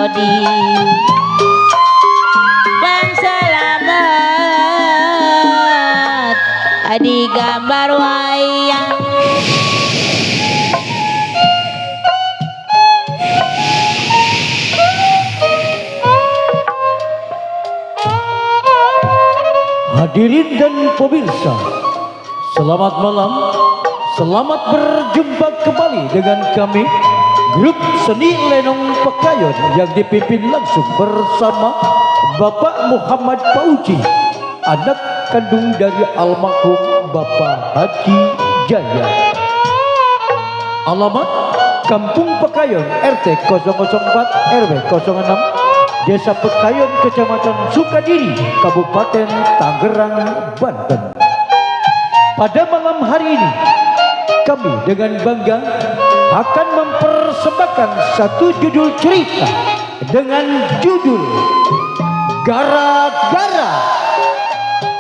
Jarodi Bang selamat di gambar wayang Hadirin dan pemirsa, selamat malam. Selamat berjumpa kembali dengan kami, grup seni Lenong Pekayon yang dipimpin langsung bersama Bapak Muhammad Fauzi, anak kandung dari almarhum Bapak Haji Jaya. Alamat Kampung Pekayon, RT 004 RW 06, Desa Pekayon, Kecamatan Sukadiri, Kabupaten Tangerang, Banten. Pada malam hari ini, kami dengan bangga akan mempersembahkan satu judul cerita dengan judul Gara-gara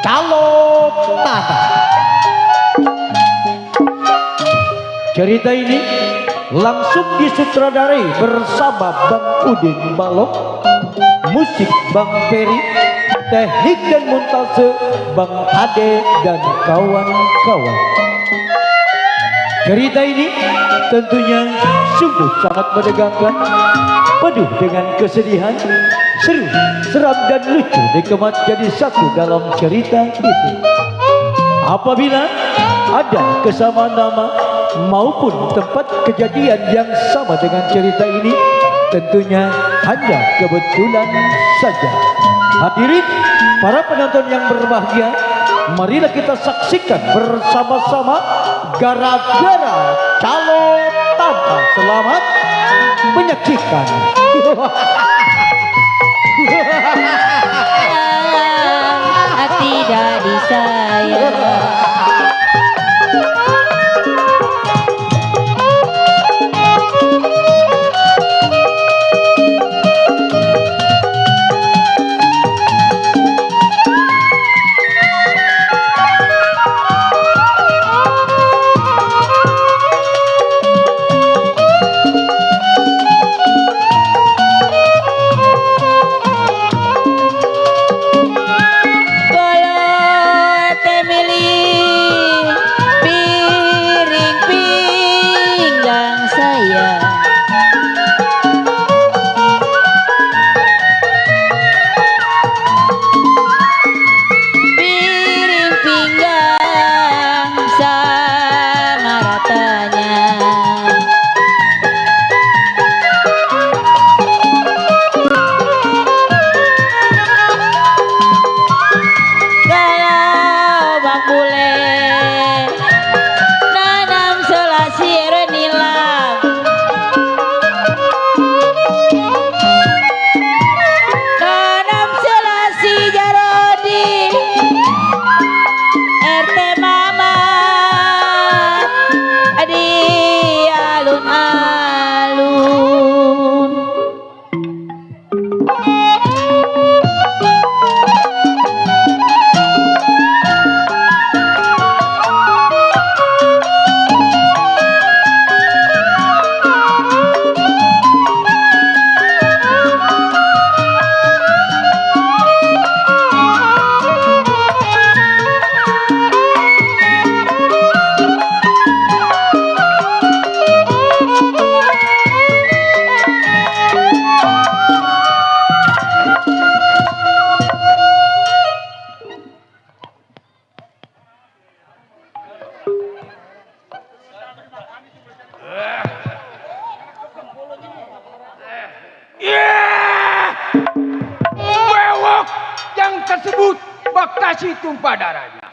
Calo Tanah. Cerita ini langsung disutradarai bersama Bang Udin Balok, musik Bang Peri, teknik dan montase Bang Ade dan kawan-kawan. Cerita ini tentunya sungguh sangat menegangkan, penuh dengan kesedihan, seru, seram dan lucu dikemas jadi satu dalam cerita itu. Apabila ada kesamaan nama maupun tempat kejadian yang sama dengan cerita ini, tentunya hanya kebetulan saja. Hadirin para penonton yang berbahagia, marilah kita saksikan bersama-sama Gara-gara Calo Tanah. Selamat menyaksikan. Tidak disayang. Bewok yang tersebut Baktasi tumpah darahnya.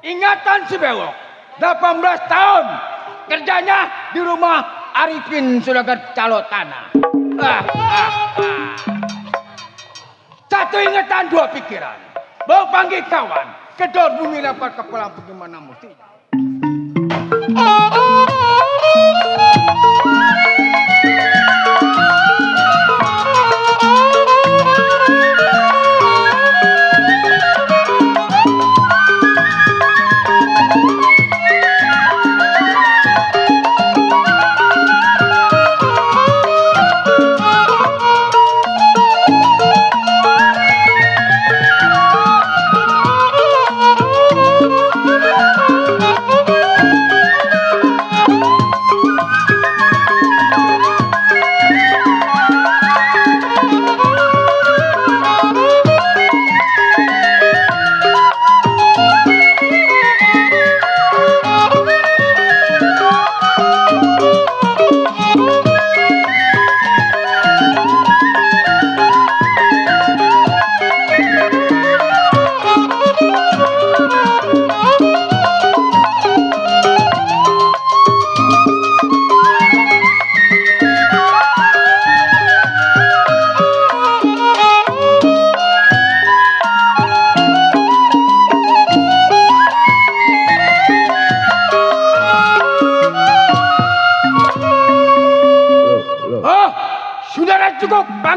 Ingatan si Bewok 18 tahun kerjanya di rumah Arifin Suragat Calo Tanah. Satu ingatan dua pikiran. Bawa panggil kawan kedor bumi lapar kepala bagaimana mestinya.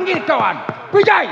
panggil kawan. Vijay.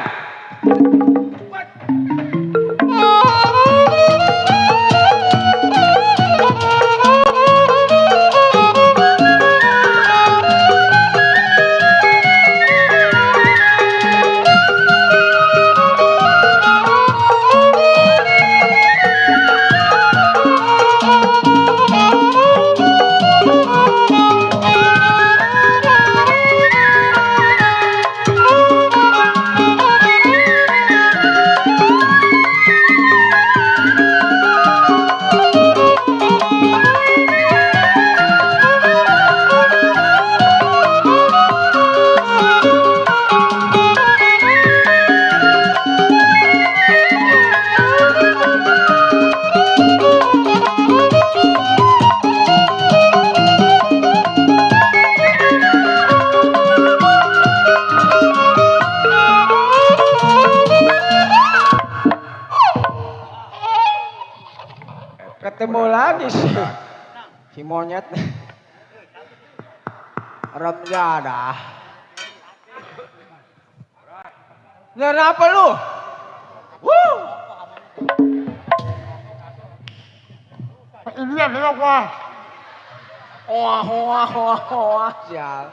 Ketemu lagi si monyet. Ramjada. Nyari apa lu? Ini ada apa? Wah, sial.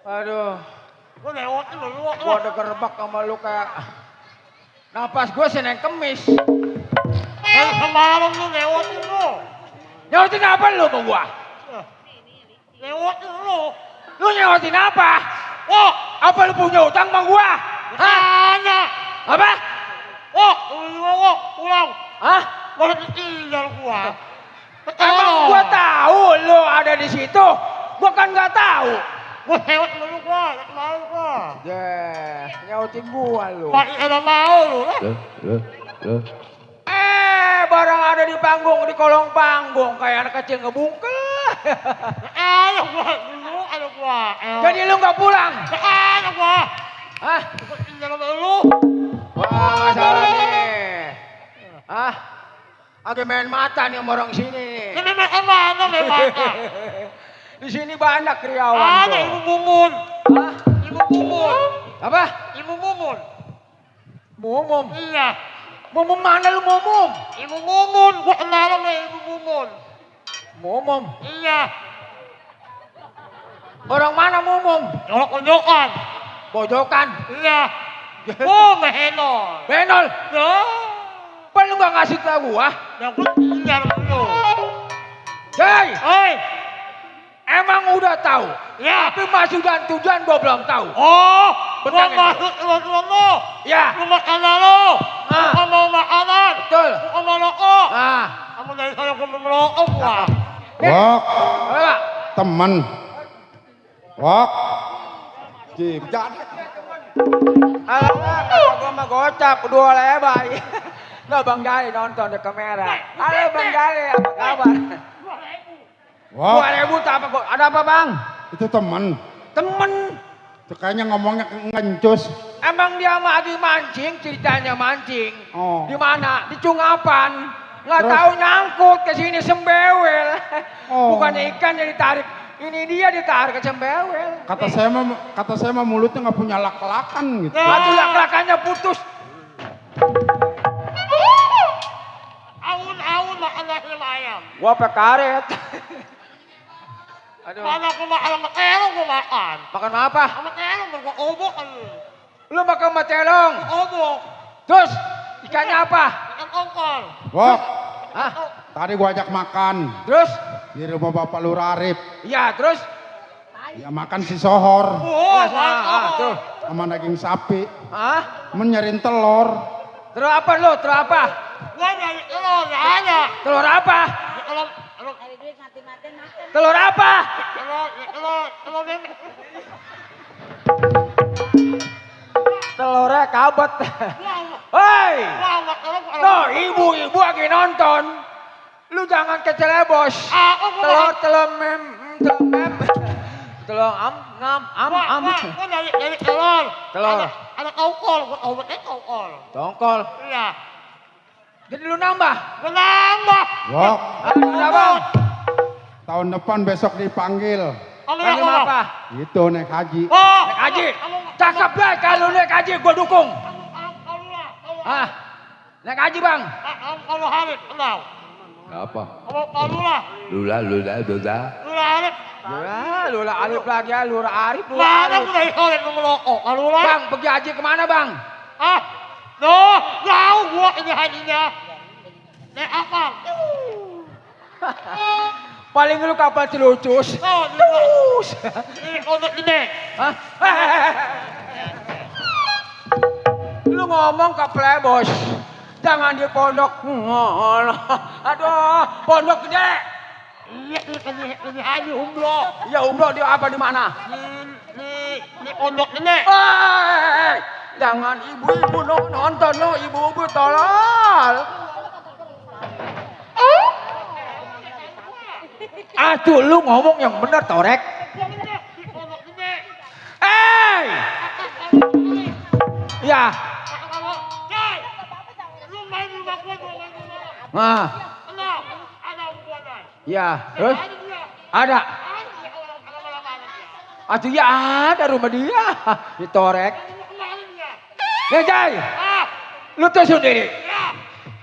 Aduh. Gua udah gerbak sama lu kayak napas gue Senin Kemis. Semalam lu lewatin lu. Nyawatin apa lu sama gua? Lewatin lu. Lu nyawatin apa? Oh, Apa lu punya utang sama gua? Hah? tanya. Apa? Oh, lu pulang. Hah? Masih tinggal gua. Emang gua tahu lu ada di situ? Gua kan nggak tahu. Gua lewat dulu gua, nggak mau gua. Nyautin gua lu. Masih ada mau lu. Barang ada di panggung, di kolong panggung kayak anak kecil ngebungkel. Ayo gua dulu, ayo gua. Jadi lu nggak pulang? Ayo gua. Hah? Gua tinggal sama lu. Wah, masalah nih. Hah? Agak main mata nih sama orang sini nih. Ini mana memang? Di sini banyak kriawan Ada tuh. Ibu Mumun. Hah? Ibu Mumun. Apa? Ibu Mumun. Mumum. Iya. Mumum mana lu mumum? Ibu Mumun. Gua kenal sama Ibu Mumun. Mumum. Iya. Orang mana mumum? Orang konjokan. Pojokan. Iya. Oh, Mehenol. Benol. Ya. Apa lu gak ngasih tau gua? Yang gua tinggal sama lu. Jai, Oi. emang udah tahu. Ya. Tapi masuk dan tujuan gua belum tahu. Oh, gua Bentar, masuk ke lu. Ya. Lu makanan lu. Ah. Gua mau makanan. Betul. Gua mau rokok. Nah, Kamu dari sana gua mau rokok gua. Wok, apa? temen. Wok. Jim, jangan. Alah, kata gua mah gocap, dua lebay. Nah, Bang Jali nonton di kamera. Halo Bang Jali, apa kabar? Wok, 2.000 tak apa kok? Ada apa Bang? itu temen. Temen. Itu kayaknya ngomongnya ngencus. Emang dia mah lagi mancing, ceritanya mancing. Oh. Di mana? Di Cungapan. Nggak Terus? tahu nyangkut ke sini sembewel. Oh. Bukannya ikan yang ditarik. Ini dia ditarik ke sembewel. Kata saya mah mulutnya nggak punya lak-lakan gitu. Batu lak-lakannya putus. Awun-awun makan nasi ayam. Gua pakai karet. Aduh. Mana gua makan sama telur gua makan. Makan apa? Sama telur gua obok kan. Lu makan sama telong. Obok. Terus ikannya apa? Ikan tongkol. Wok, Hah? tadi gua ajak makan Terus? di rumah bapak Lur Arif. Iya, terus? Ya makan si sohor Oh, Tuh. sama daging sapi. Hah? Menyerin telur. Terus apa lu? Terus apa? Gua nyari telur, nggak ada. Telur apa? Telur, Telur apa? telur ini. Telurnya kabet. Wah, Hei! telur. Tuh, ibu-ibu lagi nonton. Lu jangan kecelebos. Telur, telur mem, telur mem. Telur am. Gua nyari telur. Telur. Ada tongkol, gua oboknya tongkol. Tongkol. Iya. Jadi lu nambah. Gua nambah. Wok, Ada Bang? tahun depan besok dipanggil. Panglima apa? Itu naik haji. Oh. Naik haji. Cakep deh kalau naik haji gue dukung. Ah, naik haji bang. Kalau Harif, kenal. Apa? Kalau Lula. Lula. Lula Harif. Ya, Lula Arif lagi ya, Lula Arif, Lula Mana Arif. udah ikonin lu ngelokok. Kalau Lula. Bang, pergi haji kemana bang? Ah. No, tahu gua ini hajinya. Naik apa? Paling lu kapal celucus. Oh, ini untuk ini. Hah? Lu ngomong ke plebos. Jangan di pondok. Aduh, pondok gede. Iya, ini haji umroh. Ya umroh dia apa di mana? Ini pondok ini. Jangan ibu-ibu nonton lo, ibu-ibu tolol. Aduh, lu ngomong yang bener Torek. Ya. Nah. Ya, terus? Ada. Aduh ya ada rumah dia. Di Torek. Ya Jai. Lu tuh sendiri.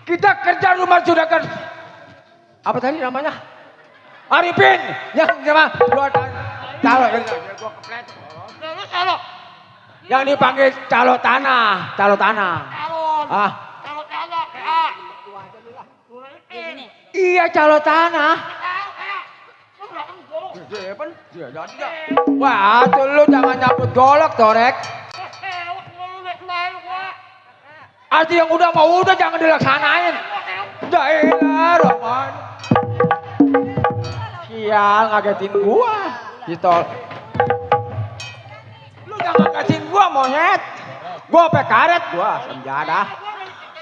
Kita kerja rumah sudah kan. Apa tadi namanya? Arifin. Yang sama dua calo yang gua keplet. Yang dipanggil calo tanah. Ah. Iya calo tanah. Wah, tuh lu jangan nyambut golok, Torek. Arti yang udah mau udah jangan dilaksanain. Dailah, Roman. Sial, ngagetin gua. Gitu. Lu jangan ngagetin gua, monyet. Gua pakai karet gua, senjata.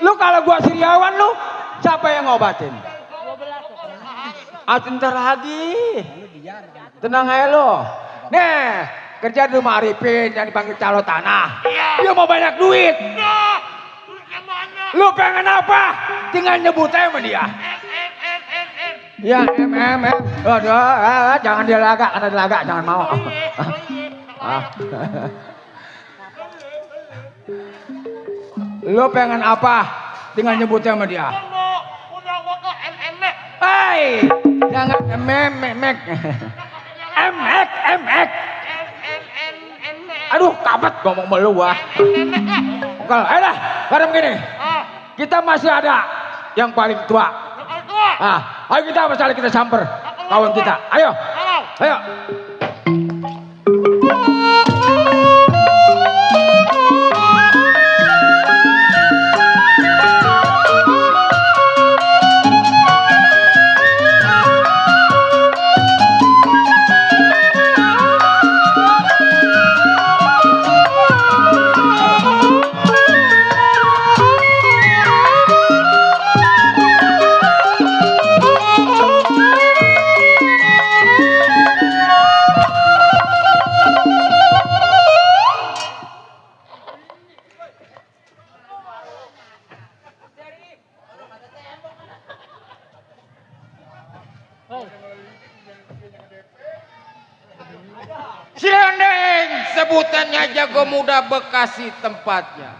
Lu kalau gua siriawan lu, siapa yang ngobatin? Ntar lagi. Tenang aja lo. Nih, kerja di rumah Arifin yang dipanggil calo tanah. Dia mau banyak duit. Lu pengen apa? Tinggal nyebut aja sama dia. Ya, Aduh, jangan dilaga, karena dilaga, jangan mau. Lu pengen apa? Tinggal nyebut sama dia. Hai, jangan emek. Emek. Aduh, kabet ngomong melu wah. Kalau dah, kadang gini. Kita masih ada yang paling tua. Ayo kita masalah kita samper kawan kita. Ayo. Cirendeng, sebutannya Jago Muda Bekasi tempatnya.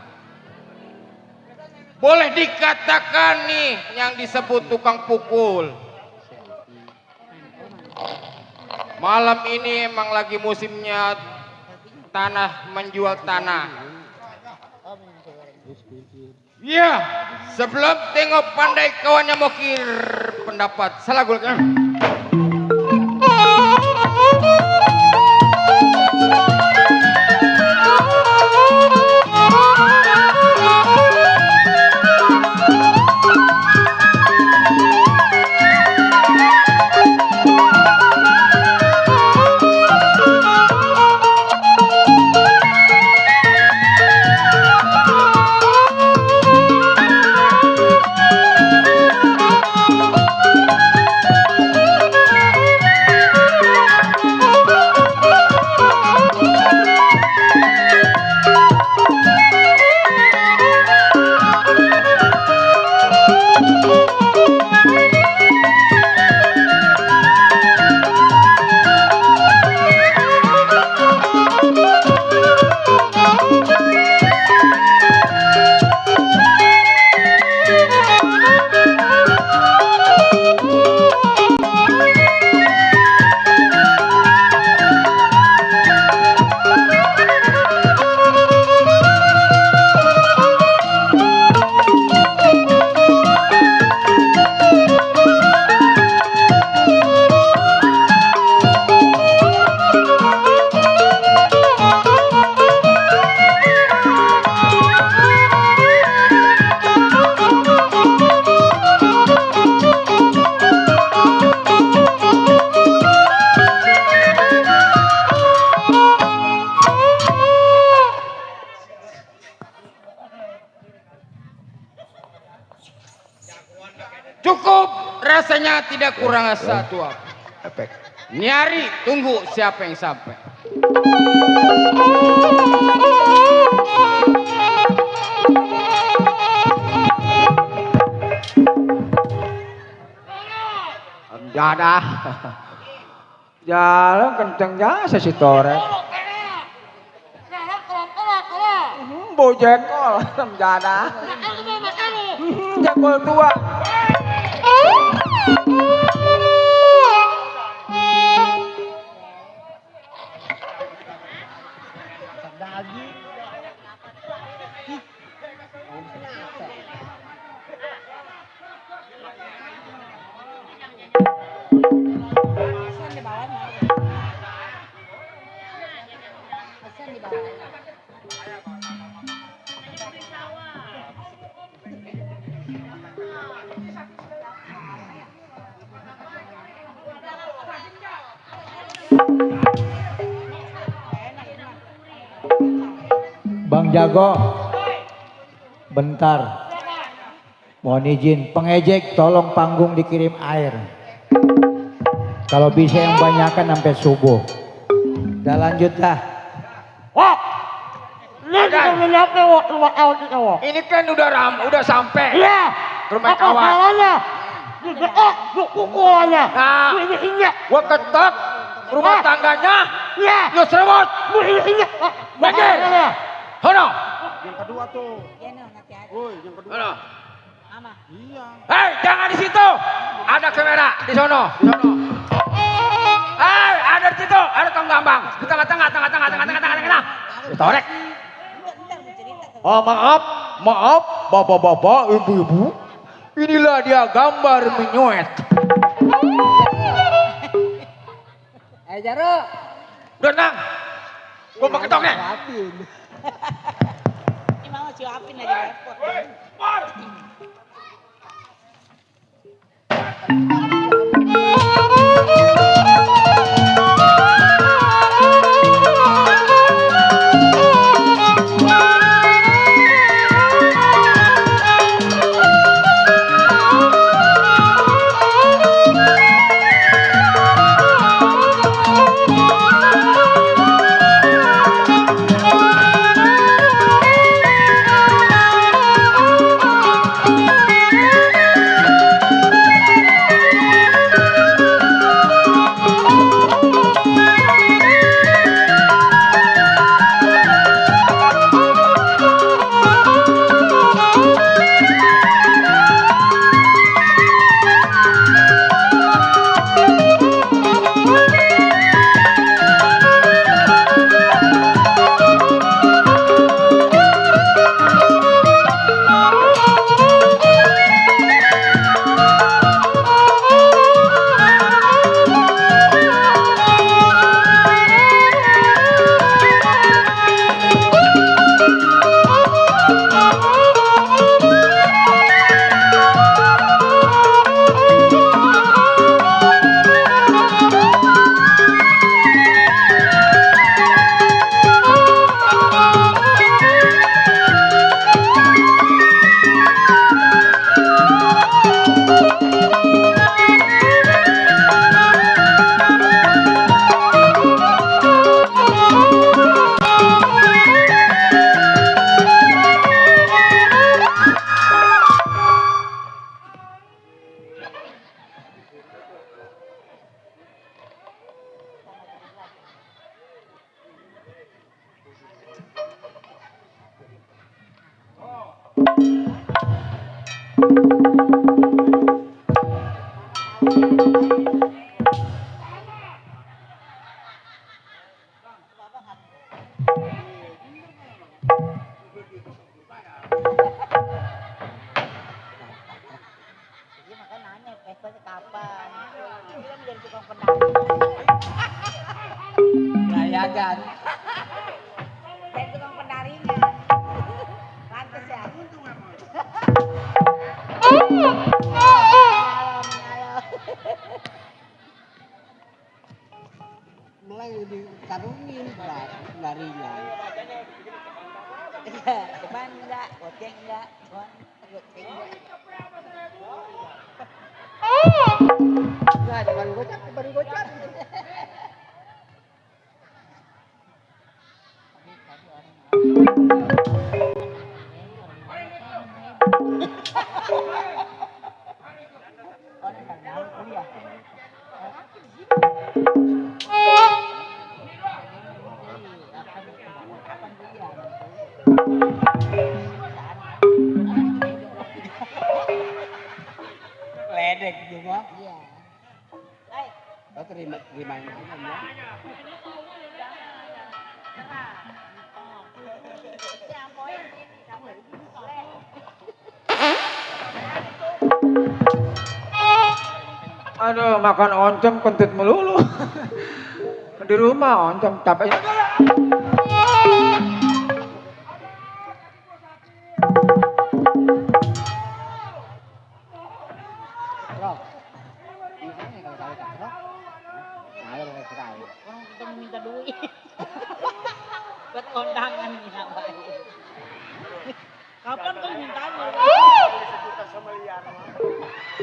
Boleh dikatakan nih yang disebut tukang pukul. Malam ini emang lagi musimnya tanah menjual tanah. Ya, sebelum tengok pandai kawannya mokir pendapat salah gue. Cukup, rasanya tidak kurang satu apa. Efek. Nyari, tunggu siapa yang sampai. Jadah. Jalan kencengnya si Torek. Bojekol, jadah. Jekol tua. Bang Jago, bentar. Mohon izin, pengejek tolong panggung dikirim air. Kalau bisa yang banyakan sampai subuh. Udah lanjut dah. Wah, ini juga menyapa rumah kawan kita, wah. Ini kan udah sampai. Iya. Ke rumah Apa kawan. salahnya? Kukulannya. Nah, Ini. gua ketok rumah tangganya. Iya. Lu seremut. Ini. Bagi. Hono. Yang kedua tuh. Woi, yang kedua. Hono. Iya. Hei, jangan di situ. Ada kamera di sono. Hei, ada di situ. Ada tong gambang. Di tengah. Torek. Oh, maaf, bapak-bapak, ibu-ibu. Inilah dia gambar menyuet. Jaro. Udah nang. Gua mau ketoknya. Ini mau siapin aja repot. Layagan. Saya tukang penarinya. Pantes ya. Mulai dikarungin penarinya. Depan enggak, goceng enggak, goceng enggak. Orang tahu kuliah. Ledek juga. Iya. Lo terimain aja ya. Aduh, makan oncom kentut melulu. Di rumah oncom capek. Bro. Ini kalau tahu tak bro. Nah, lo pakai sekali. Orang kita minta duit. Buat kondangan nih namanya. Kapan kau mintanya?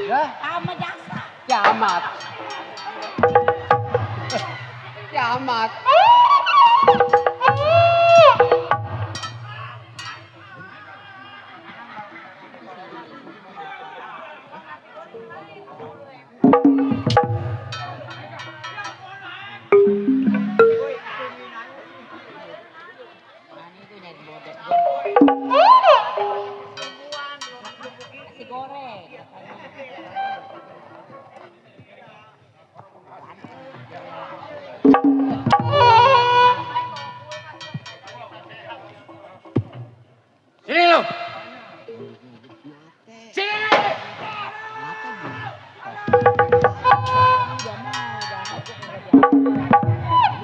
Ya, Sama jasa. kiamat. Kiamat. Ini tuh nyari bodek. Nasi goreng. Sini lo. Sini.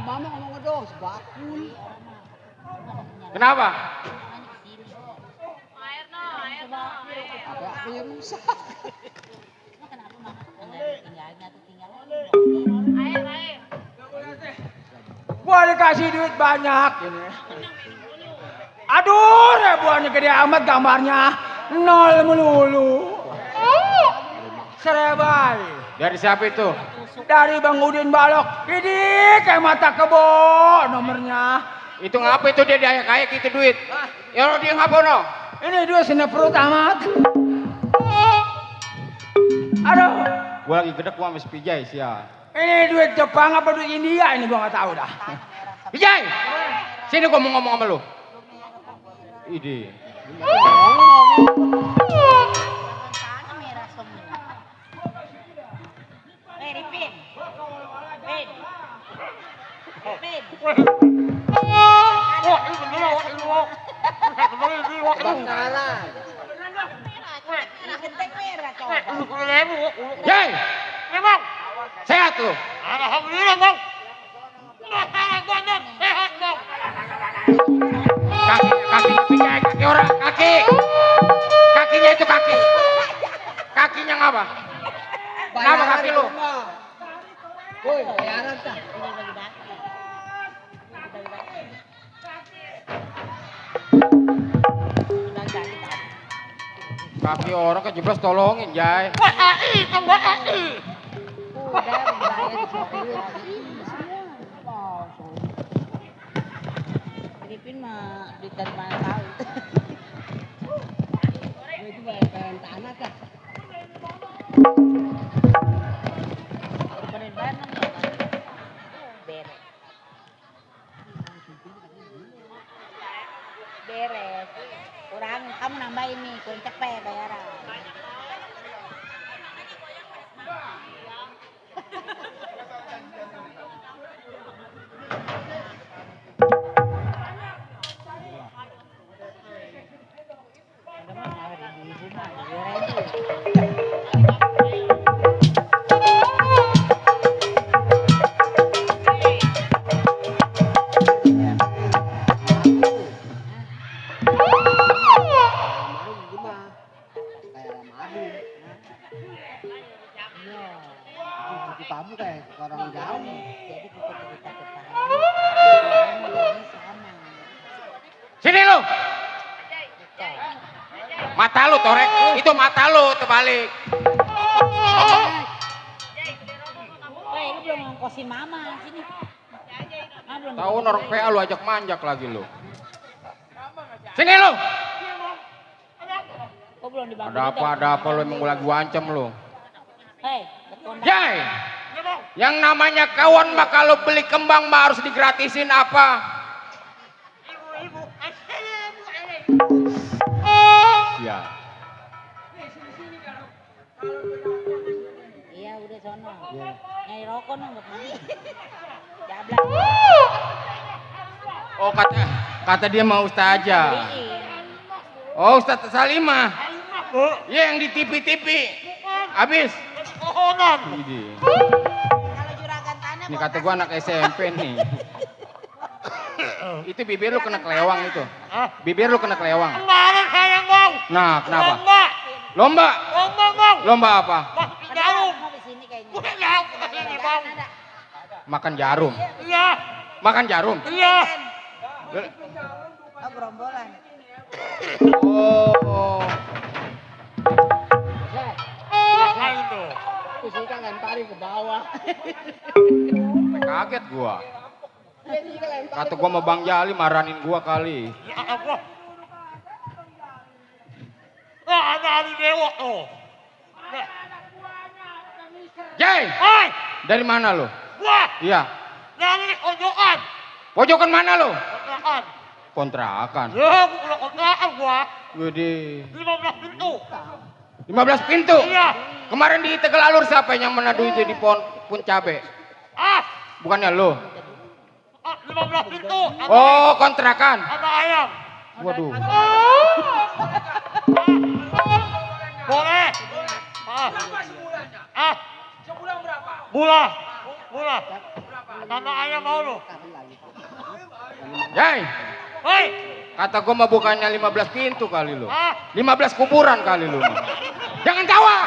Mama ngomong dong, sebakul. Kenapa? Apa yang rusak? Kenapa mama tinggalnya tuh Gua dikasih duit banyak ini. Aduh, ribuannya gede amat gambarnya. Nol melulu. Serebai. Dari siapa itu? Dari Bang Udin Balok. Ini kayak mata kebo nomornya. Itu ngapa itu dia diayak-ayak itu duit? Ya lo dia ngapa no? Ini dua sini perut amat. Aduh. Gua lagi gedek gua sama si Pijay sih ya. Ini duit Jepang apa duit India ini gua nggak tahu dah. Pijay, sini gua mau ngomong sama lu. Ide. merah semua. Ripin. Ripin. Ripin. Wah, ini bener wah ini wah. Ini wah. Bakalan. Genteng merah coba. Jay, Ya bang. sehat lu. Alhamdulillah bang. Sehat bang. Sehat bang. Kaki Pijay, kaki orang, kaki. Kakinya itu kaki. Kakinya ngapa? Kenapa kaki lu? Woi, bayaran tak? Kaki orang kejeblos tolongin, Jay. AI kan AI. Ripin mah duit dari mana tahu. Itu bayaran tanah tak? Daripada dibayar nang beres. Beres. Kurang kamu nambahin nih, kurang cepet bayaran. Ada mah ribu mah, 2.000. Marung gimana? Kayak madu. Iya. Di tamu kayak orang jauh. Jadi kita tetangga. Sama. Sini lu. Mata lu torek, itu mata lu terbalik. Woi, lu belum ngongkosin mama sini. Belum. Tahu orang PA lu ajak manjak lagi lu. Sini lu. Kok belum dibantu. Ada apa lo emang lagi gua ancam lo. Hei, betul. Jai, yang namanya kawan mah kalau beli kembang mah harus digratisin apa? Ibu. Ya. Iya udah sono. Nyari rokok nong buat mandi. Jablak. Oh kata dia mau ustazah. Oh Ustaz Salimah. Iya yang di TV. Habis. Kohonan. Kalau juragan tanah. Ini kata gua anak SMP nih. Itu bibir lu kena kelewang itu. Bibir lu kena kelewang. Kemarin saya ngomong. Nah, kenapa? Lomba. Lomba? Ngomong. Lomba apa? Jarum. Di sini kayaknya. Udah jauh ke sini bang. Makan jarum. Iya. Makan jarum. Iya. Oh gerombolan. Oh. Ngapain tuh? Terus ini kan lemparin ke bawah. Kaget gua. Ini kan lemparin. Kata gua mau Bang Jali marahin gua kali. Ya Allah. Nah, ada hari dewa tuh. Jai, Hai, dari mana lu? gua Iya. dari ojokan. Pojokan mana lu? Kontrakan. Kontrakan. Ya, gua udah kontrakan gua. Gede. 15 pintu. 15 pintu. Iya. Kemarin di Tegal Alur siapa yang menadu itu di pun cabe? Ah, Bukannya lu? 15 pintu. Oh, kontrakan. Ada ayam. Waduh. Boleh. Sebulan berapa? Murah. Tanda ayam mau lu. Jai, Hei. kata gua mah bukannya 15 pintu kali lu. Ah, 15 kuburan kali lu. Jangan tawa.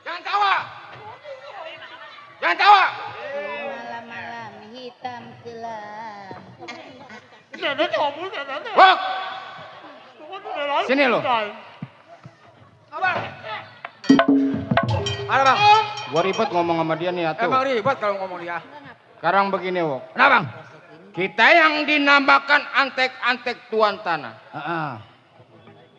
Jangan tawa. Jangan tawa. Malam-malam hitam kelam. nenek ngomong nenek. Wok, Cuma nenek lain. Sini lu. Ada bang. gua ribet ngomong sama dia nih atuh. Emang ribet kalau ngomong dia. Sekarang begini, Wok. Kenapa bang? Kita yang dinamakan antek-antek tuan tanah.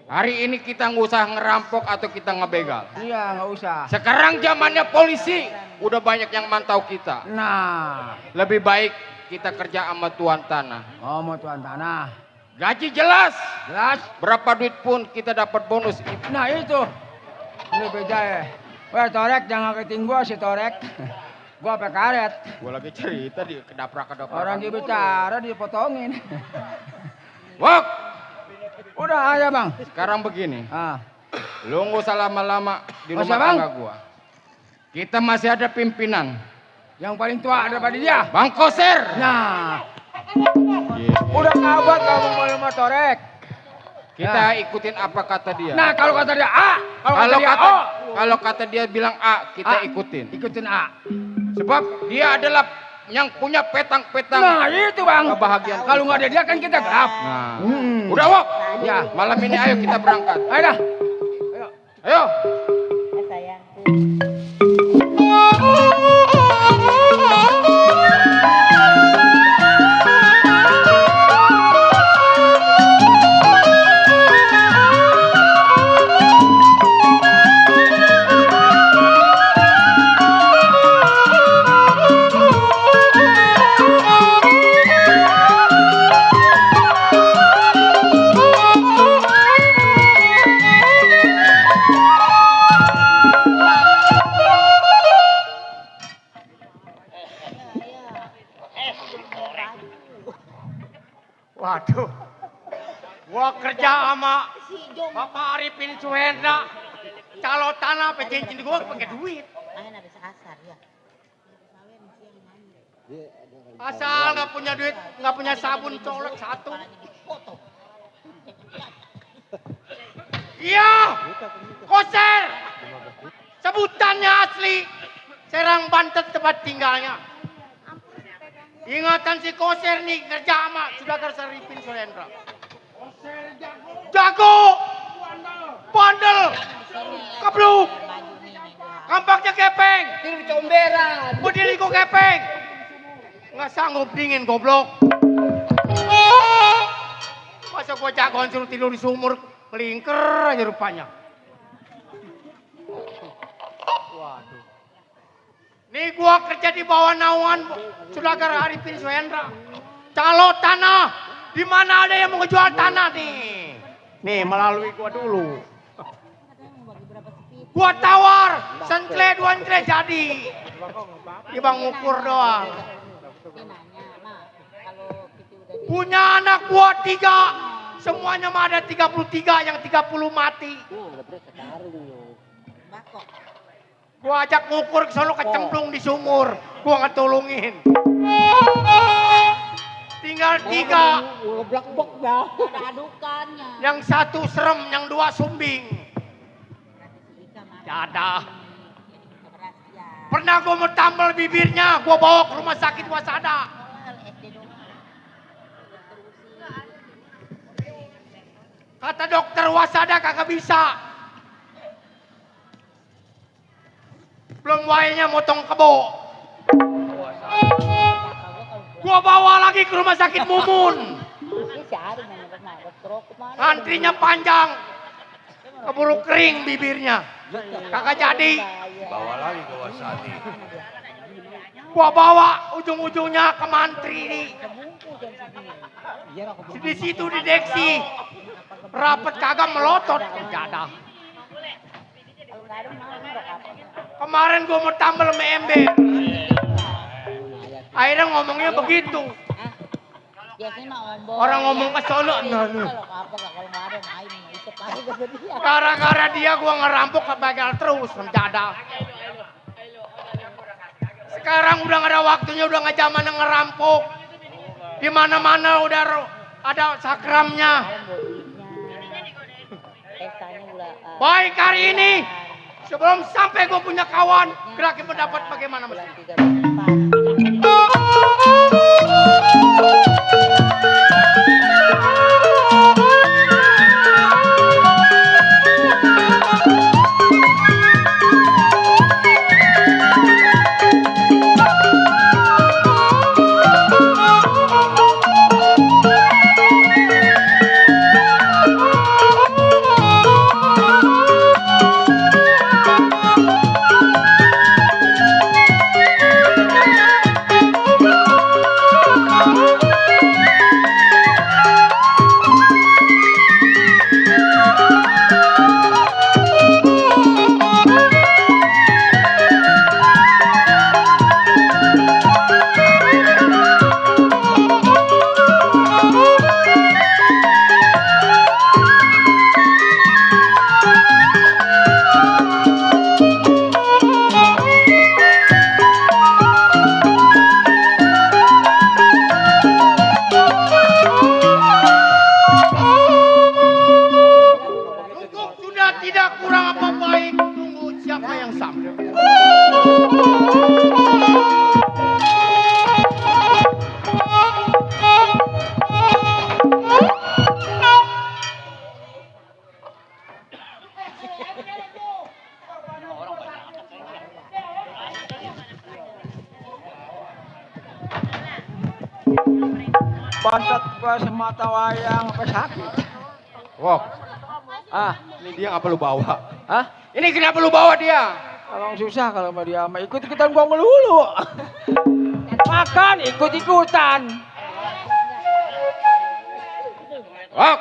Hari ini kita nggak usah ngerampok atau kita ngebegal. Iya nggak usah. Sekarang zamannya polisi, udah banyak yang mantau kita. Nah, Lebih baik kita kerja sama tuan tanah. oh mau tuan tanah. Gaji jelas, Jelas. berapa duit pun kita dapat bonus. Nah itu. Ini beda ya. Wah Torek jangan keting gua si Torek. Gua pakai karet. Gua lagi cerita di kedaprak-kedaprak. Orang dia bicara dipotongin. Wok, Udah aja bang. sekarang begini. Ah. Lu nggak usah lama-lama di Masa, rumah Bang? tangga gua. Kita masih ada pimpinan. Yang paling tua daripada dia. Bang Koser. Nah. Udah kabat kamu mau sama Torek. Kita ikutin apa kata dia. Nah kalau kata dia A. Kalau kata dia bilang A, kita A. ikutin. Ikutin A. Sebab dia adalah yang punya petang-petang. Nah itu bang. Kebahagiaan Kalau nggak ada dia kan kita gelap. Nah, Hmm. udah Wok. Ya. Malam ini ayo kita berangkat. Ayo dah. Ayo. Sayangku. Waduh. Gua kerja sama Bapak Arifin Suhendra. Kalau tanah pencin gua pakai duit. Main habis asar ya. Asal nggak punya duit, nggak punya sabun colek satu. Iya, Koser. Sebutannya asli. Serang Banten tempat tinggalnya. Ingatan si Koser nih kerja sama Sudakar Arifin Suhendra. Jago, bandel, kebluk, kampaknya kepeng, berdiri kok kepeng, nggak sanggup dingin goblok. gua jagoan suruh tidur di sumur, kelingker aja rupanya. Waduh. Nih gua kerja di bawah naungan Sudagara Arifin Suhendra. Calo tanah, di mana ada yang mau jual tanah nih? Nih melalui gua dulu. Gua tawar, sentle 2 entle jadi. Ibang ukur doang. Punya anak gua 3. Semuanya mah ada 33, yang 30 mati. Gua ajak ngukur selalu kecemplung di sumur. Gua ngetulungin. Tinggal 3. Ada adukannya. Yang 1 serem, yang 2 sumbing. Dadah. Pernah gua mau tambal bibirnya, gua bawa ke rumah sakit Wasada. Kata dokter Wasada kagak bisa. Belum wainya motong kebo. Gua bawa lagi ke rumah sakit Mumun. Antrinya panjang. Keburu kering bibirnya. Kagak jadi. Bawa lagi ke Wasadi. Gua bawa ujung-ujungnya ke mantri nih. Di situ dideksi. Rapet kagak melotot. Jadah. Kemarin gua mau tambal sama ember. Akhirnya ngomongnya begitu. Orang ngomong ke sono. Gara-gara dia gua ngerampok ke bagal terus. Menjadah. Sekarang udah gak ada waktunya, udah gak zaman ngerampok. Di mana-mana udah ada sakramnya. Baik hari ini. Sebelum sampai gue punya kawan, gerakin pendapat bagaimana mas? Pantat gua semata wayang apa sakit? Wow, ini dia ngapa lu bawa? Ini kenapa lu bawa dia? Kalau susah kalau sama dia sama ikut-ikutan gua melulu. Makan ikut-ikutan. Wok,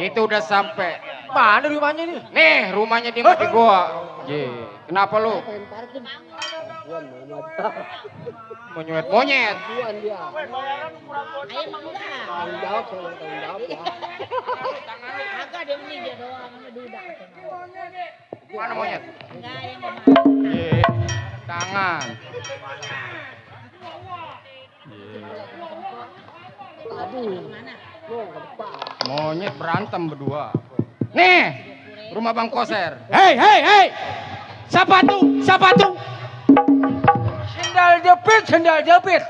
itu udah sampai. Mana rumahnya nih? Nih rumahnya di mati gua. Kenapa lu? Monyet monyet. Ayam enggak. Tanggung jawab, saya tanggung jawab ya. Agak dia mending dia doang sama duda. Mana monyet? Enggak yang mau. Tangan. Aduh, lo ke depan. Monyet berantem berdua. Nih, rumah Bang Koser. Hei. Siapa tuh? Siapa tuh? Sendal jepit.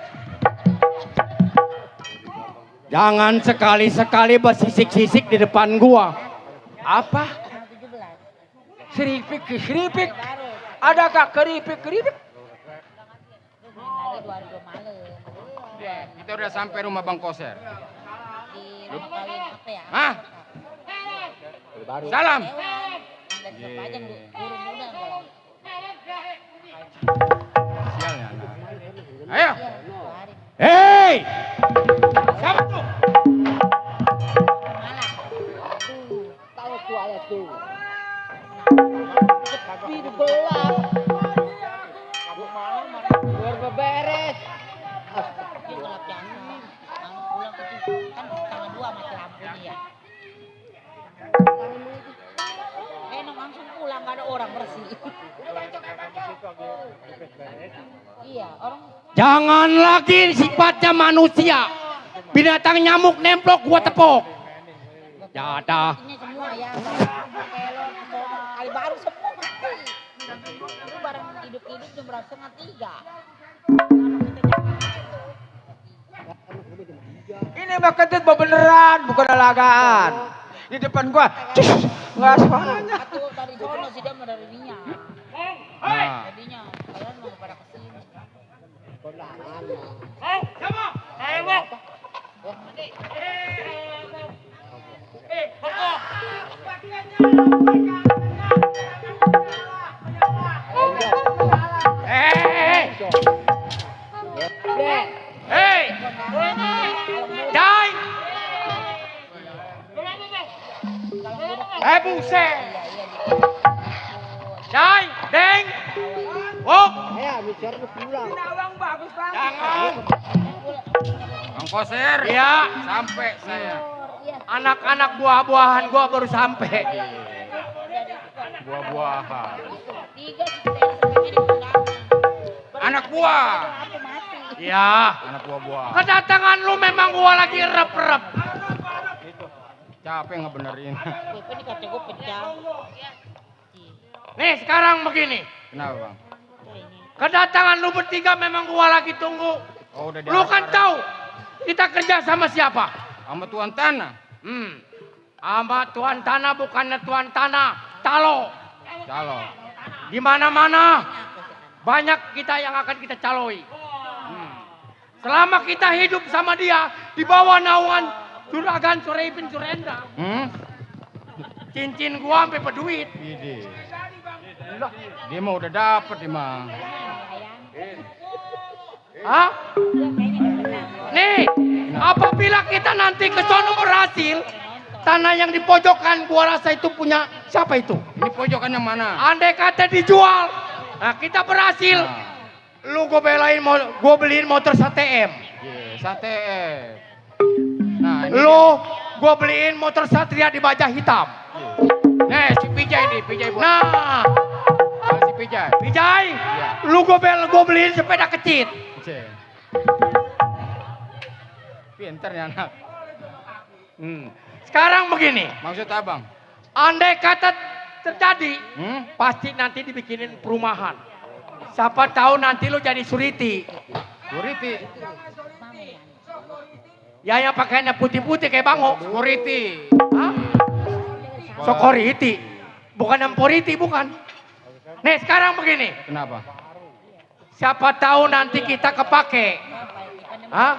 Jangan sekali-sekali bersisik-sisik di depan gua. Apa? Seripik. Adakah keripik? Kita udah sampai rumah Bang Koser. Di kawin apa ya? Hah? Baru. Salam. Anda siapa aja lu guru muda kalau. Sialnya anak. Ayo. Iya, hari. Hei! Siapa tuh? Mana? Tuh, tahu tuh ayat tuh. Sepi di gelap. Luar beberes. Dia gelap jasa. Malam pulang itu kan tanggal 2 mati lampu nih ya. Enak langsung pulang nggak ada orang bersih. Iya orang. Jangan lagi sifatnya manusia. Binatang nyamuk nemplok gua tepok. Ya ada. Ini semua ya. Kelon, kali baru semua mati. Itu barang hidup-hidup jam berapa? 2:30. Ini mah kentut beneran, bukan alagaan. Di depan gua, nggak suaranya. Satu dari sono sih dia mah dari dinya. Nah, Jadinya kalian mau pada kesini. Hei, Jai. Buset. Jai, Deng. Wok. Ayo, bicara lu pulang. Jangan. Bang Koser. Ya, Sampai saya. anak-anak buah-buahan gua baru sampai. Buah-buahan. Tiga sih kita yang sampai di undangan. Anak buah. Aku mati. Ya, Anak buah-buah. kedatangan lu memang gua lagi rep-rep. Capek ngebenerin. Ini kaca gue pecah. Nih, sekarang begini. Kenapa bang? Kedatangan lu bertiga memang gua lagi tunggu. Oh udah Lu kan tahu kita kerja sama siapa? Sama tuan tanah. Sama tuan tanah bukannya tuan tanah. Calo. Calo. Di mana-mana banyak kita yang akan kita caloi. Selama kita hidup sama dia di bawah naungan Juragan Suripin Surendra. Cincin gua sampai berduit. Ide. Dia mah udah dapet dia mah. Hah? Nih, apabila kita nanti ke sono berhasil, tanah yang di pojokan gua rasa itu punya siapa itu? Ini pojokan yang mana? Andai kata dijual, nah kita berhasil. Lu gua beliin motor STM. Sate. Nah, ini Lu gua beliin motor Satria di baja hitam. Nih si Pijay nih, Pijay buat. Nah, Si Pijay. Bijay, Iya. lu gua beliin sepeda kecil. Cek. Pinter ya anak. Sekarang begini, Maksud abang? andai kata terjadi, pasti nanti dibikinin perumahan. Siapa tahu nanti lu jadi suriti. Security. Ya yang pakaiannya putih-putih kayak bango. Security. Hah? Sokoriti. Bukan emporiti, bukan. Nih sekarang begini. Kenapa? Siapa tahu nanti kita kepake. Hah?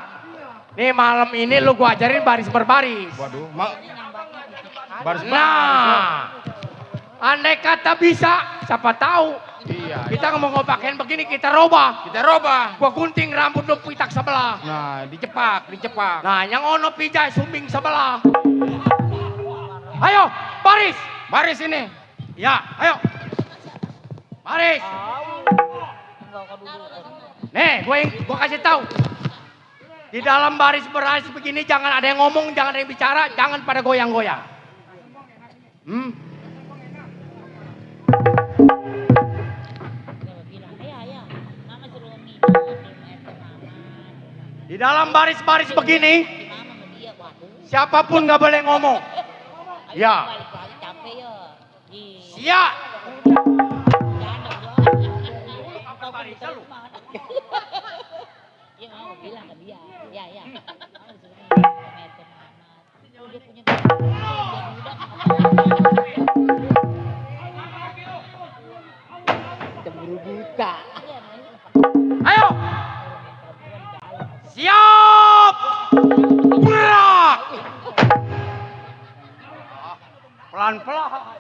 Nih malam ini lu gua ajarin baris berbaris. Waduh, baris Nah, andai kata bisa, siapa tahu. Iya. Kita mau ngopakin begini, kita robah. Kita robah. Gua gunting rambut lu pitak sebelah. Nah, dicepak. Nah, yang ono pijai sumbing sebelah. Ayo, baris. Baris ini. Ya, ayo. Baris. Nih, gua kasih tahu. Di dalam baris berbaris begini jangan ada yang ngomong, jangan ada yang bicara, jangan pada goyang-goyang. Di dalam baris-baris begini, siapapun nggak boleh ngomong. Ya. Siap. Cemburu buta. Ayo. Siap. Gerak. Pelan-pelan.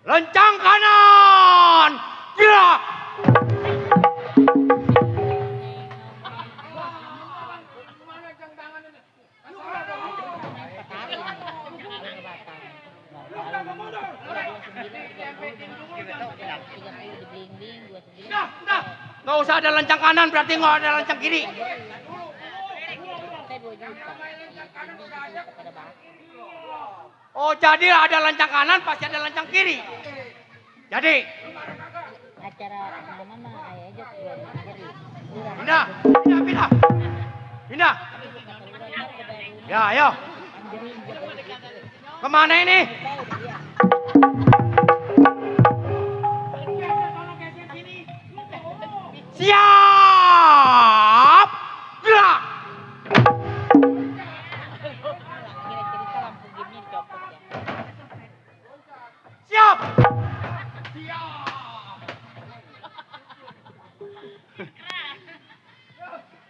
Lencang kanan. Gerak. Nah, nggak usah ada lencang kanan, berarti nggak ada lencang kiri. Oh, jadi ada lencang kanan, pasti ada lencang kiri. Jadi, Acara mama mah ayah aja pindah, pindah, pindah. Pindah. Ya, ayo. Kemana ini? Siap. Gerak. Siap.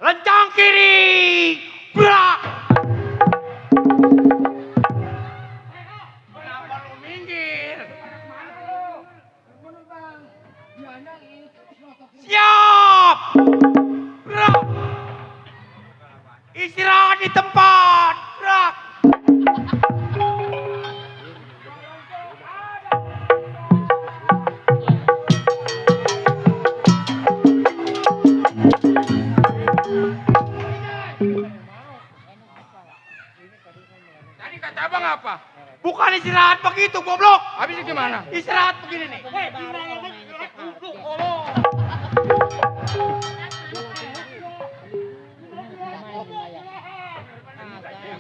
Lencang kiri. Gerak. Kenapa lu minggir? Siap. Gerak. Istirahat di tempat. Gerak. Tadi kata abang apa? Bukan istirahat begitu, goblok. Habis gimana? Istirahat begini nih.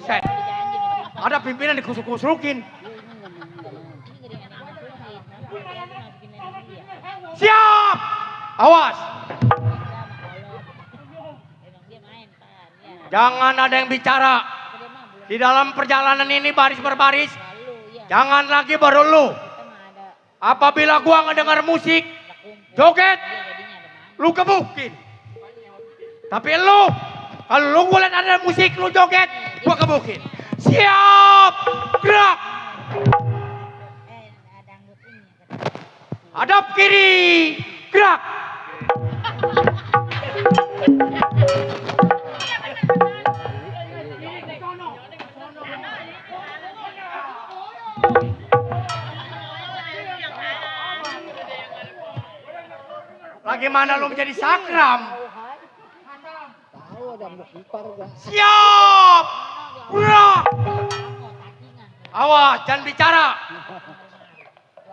Set. Ada pimpinan dikusuk-kusukin. Siap. Awas. Jangan ada yang bicara. Di dalam perjalanan ini baris berbaris. Jangan lagi baru lu. Apabila gua ngedengar musik, joget, lu gebukin. Tapi lu, kalau lu gua lihat ada musik, lu joget, gua gebukin. Siap, gerak. Hadap kiri, gerak. Bagaimana lu menjadi sakram? Tahu ada mukipar gua. Siap, gerak. Awas, jangan bicara.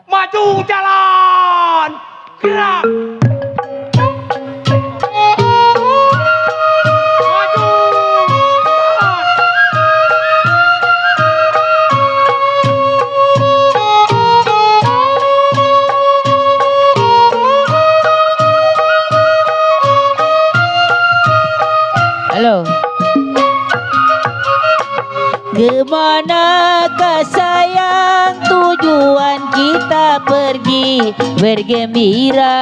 Maju jalan, gerak. Maju jalan. Halo. Kemanakah sayang tujuan kita pergi bergembira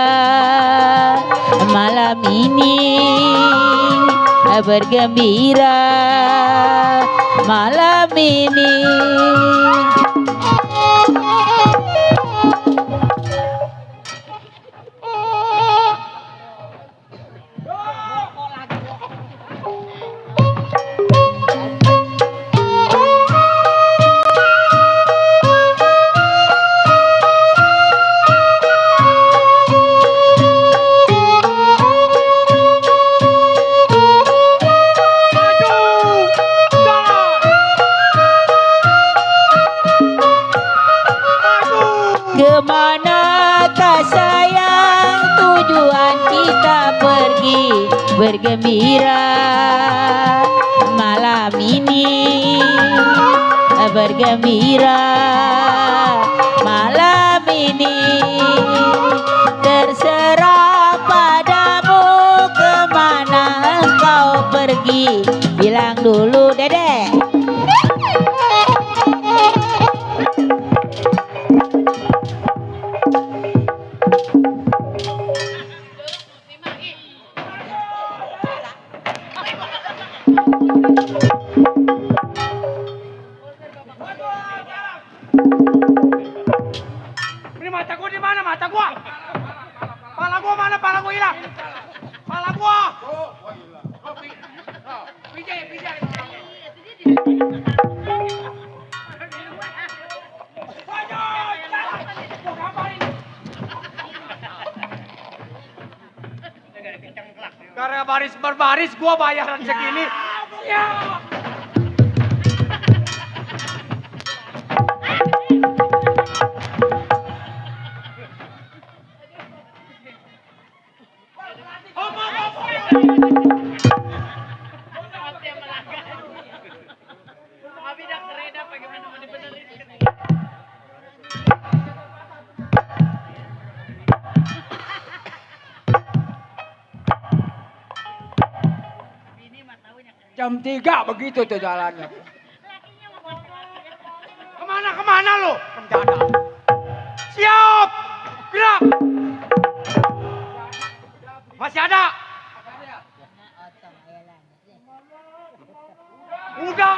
malam ini, bergembira malam ini. Kemanakah sayang tujuan kita pergi bergembira malam ini, bergembira malam ini. Terserah padamu kemana engkau pergi, bilang dulu Dedek. Ini mata gua di mana mata gua? Pala gua mana? Pala gua hilang. Pala gua. Pijai. Karena baris berbaris gua bayaran segini. Ya. Jam 3 begitu tuh jalannya. Kemana lo? Penjada. Siap. Gerak. Masih ada? Udah.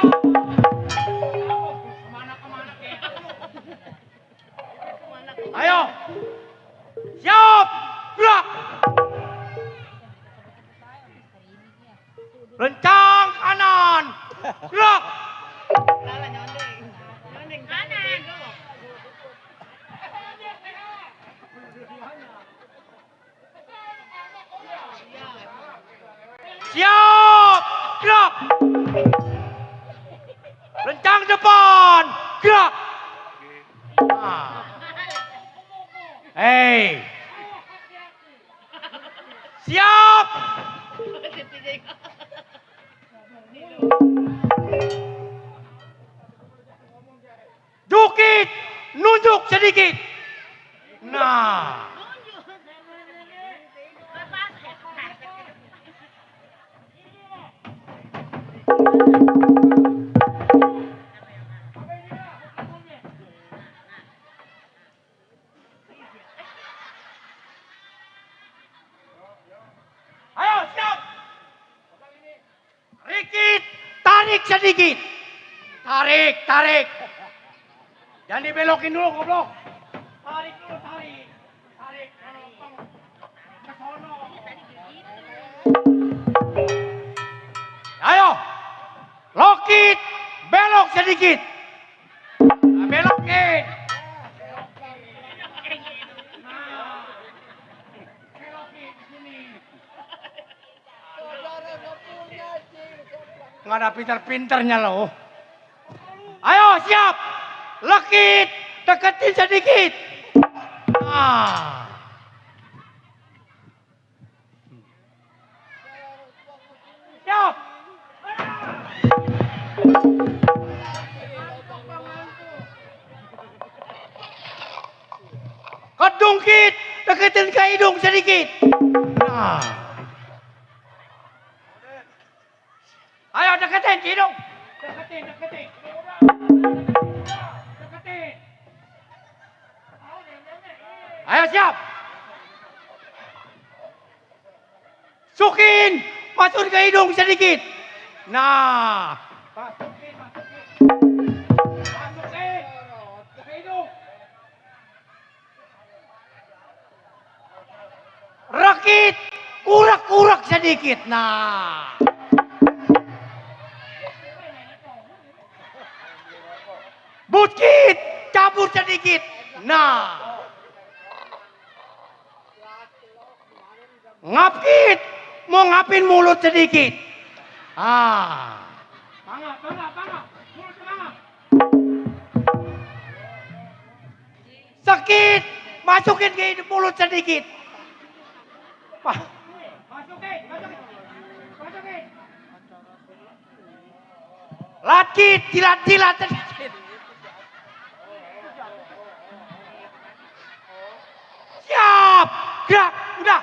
Ayo. Siap. Gerak. Lencang kanan. Gerak. Siap. Gerak. Lencang depan. Gerak. Nah. Hei. Siap. Jukit, nunjuk sedikit. Nah. Ayo, siap. Rikit, tarik sedikit. Tarik. Jangan dibelokin dulu, goblok. Tarik dulu, tarik. Ke sono. Ayo. Lokit, belok sedikit. Nah, belokin. Nggak ada pinter-pinternya loh. Ayo siap. Lekit. Deketin sedikit. Nah. Siap. Kedungkit. Deketin ke hidung sedikit. Nah. Ayo deketin ke hidung. Deketin. Ayo siap. Sukin. Masukin ke hidung sedikit. Nah. Masukin ke hidung. Rekit. Kurak sedikit. Nah. Bucit, cabut sedikit. Nah. Ngapit, mau ngapin mulut sedikit. Ah. Bangga. Mulut bangga. Sakit, masukin ke mulut sedikit. Masukin. Lakit, jilat sedikit. Siap, gerak, udah.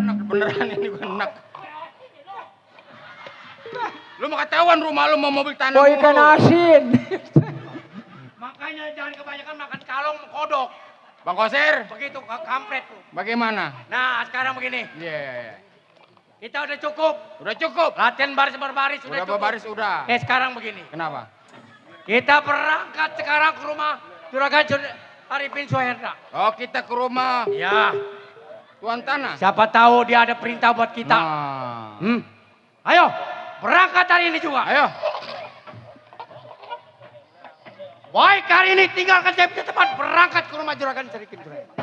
Enak beneran ini gue enak. Lu mau ketahuan rumah lu mau mobil tanah. Bawa ikan asin. Makanya jangan kebanyakan makan kalong kodok. Bang Koser, Begitu kampret tuh. bagaimana? Nah sekarang begini. Iya. Kita udah cukup. Udah cukup. Latihan baris berbaris Udah cukup. berbaris udah. Sekarang begini. Kenapa? Kita berangkat sekarang ke rumah Juragan Arifin Suhendra. Oh, kita ke rumah Ya, tuan tanah. siapa tahu dia ada perintah buat kita. Nah. Ayo, berangkat hari ini juga. Ayo. Baik, hari ini tinggalkan saya punya tempat, berangkat ke rumah Juragan Arifin Suhendra.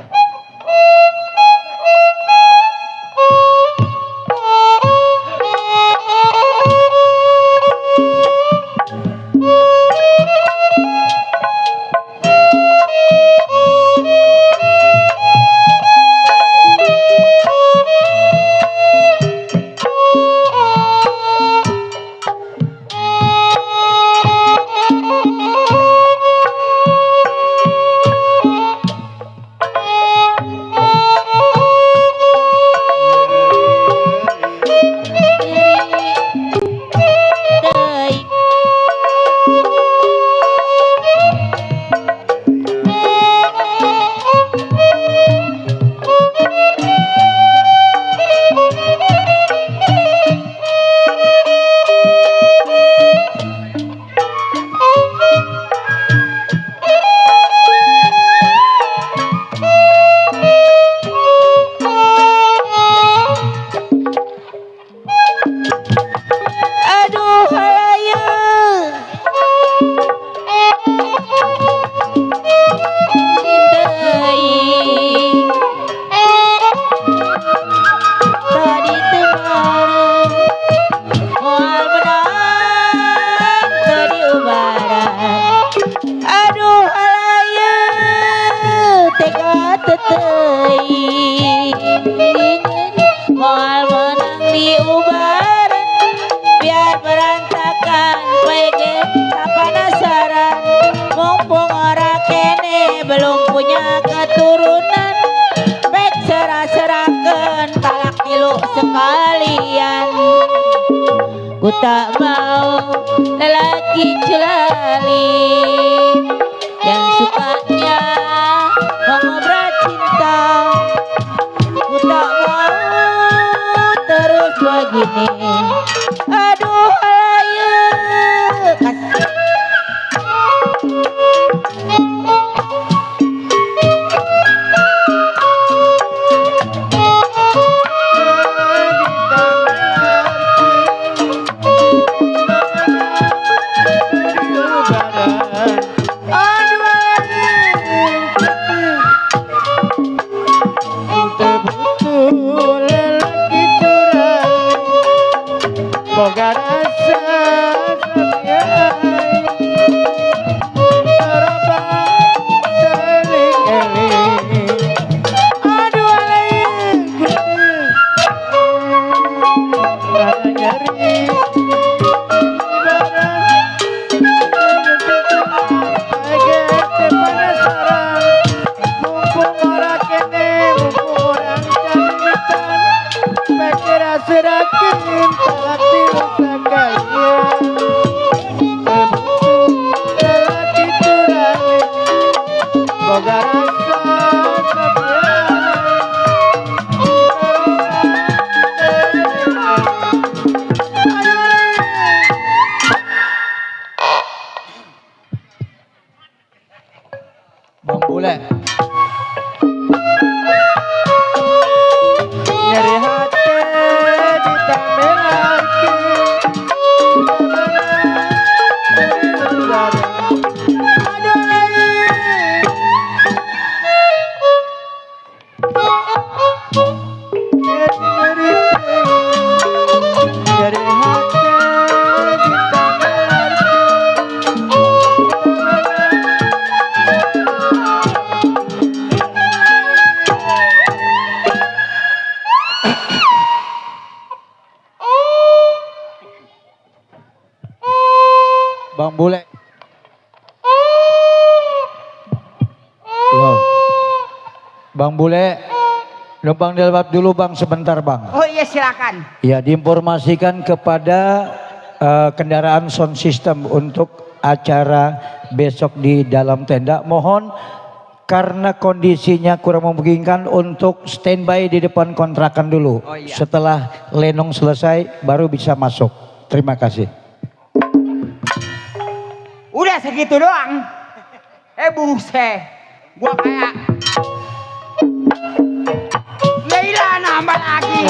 Ku tak mau lelaki culaling yang sukanya mengobrak cinta. Ku tak mau terus begini. Aduh ayo kasih. Bang Bule. Nyeri hati ditambah lagi. Bang Bule. Loh. Bang Bule, numpang dilewat dulu Bang sebentar Bang. Oh iya silakan. Ya, diinformasikan kepada kendaraan sound system untuk acara besok di dalam tenda. Mohon karena kondisinya kurang memungkinkan untuk standby di depan kontrakan dulu. Oh, iya. Setelah lenong selesai baru bisa masuk. Terima kasih. Udah segitu doang. Buset. Gua kayak Leila nambah lagi.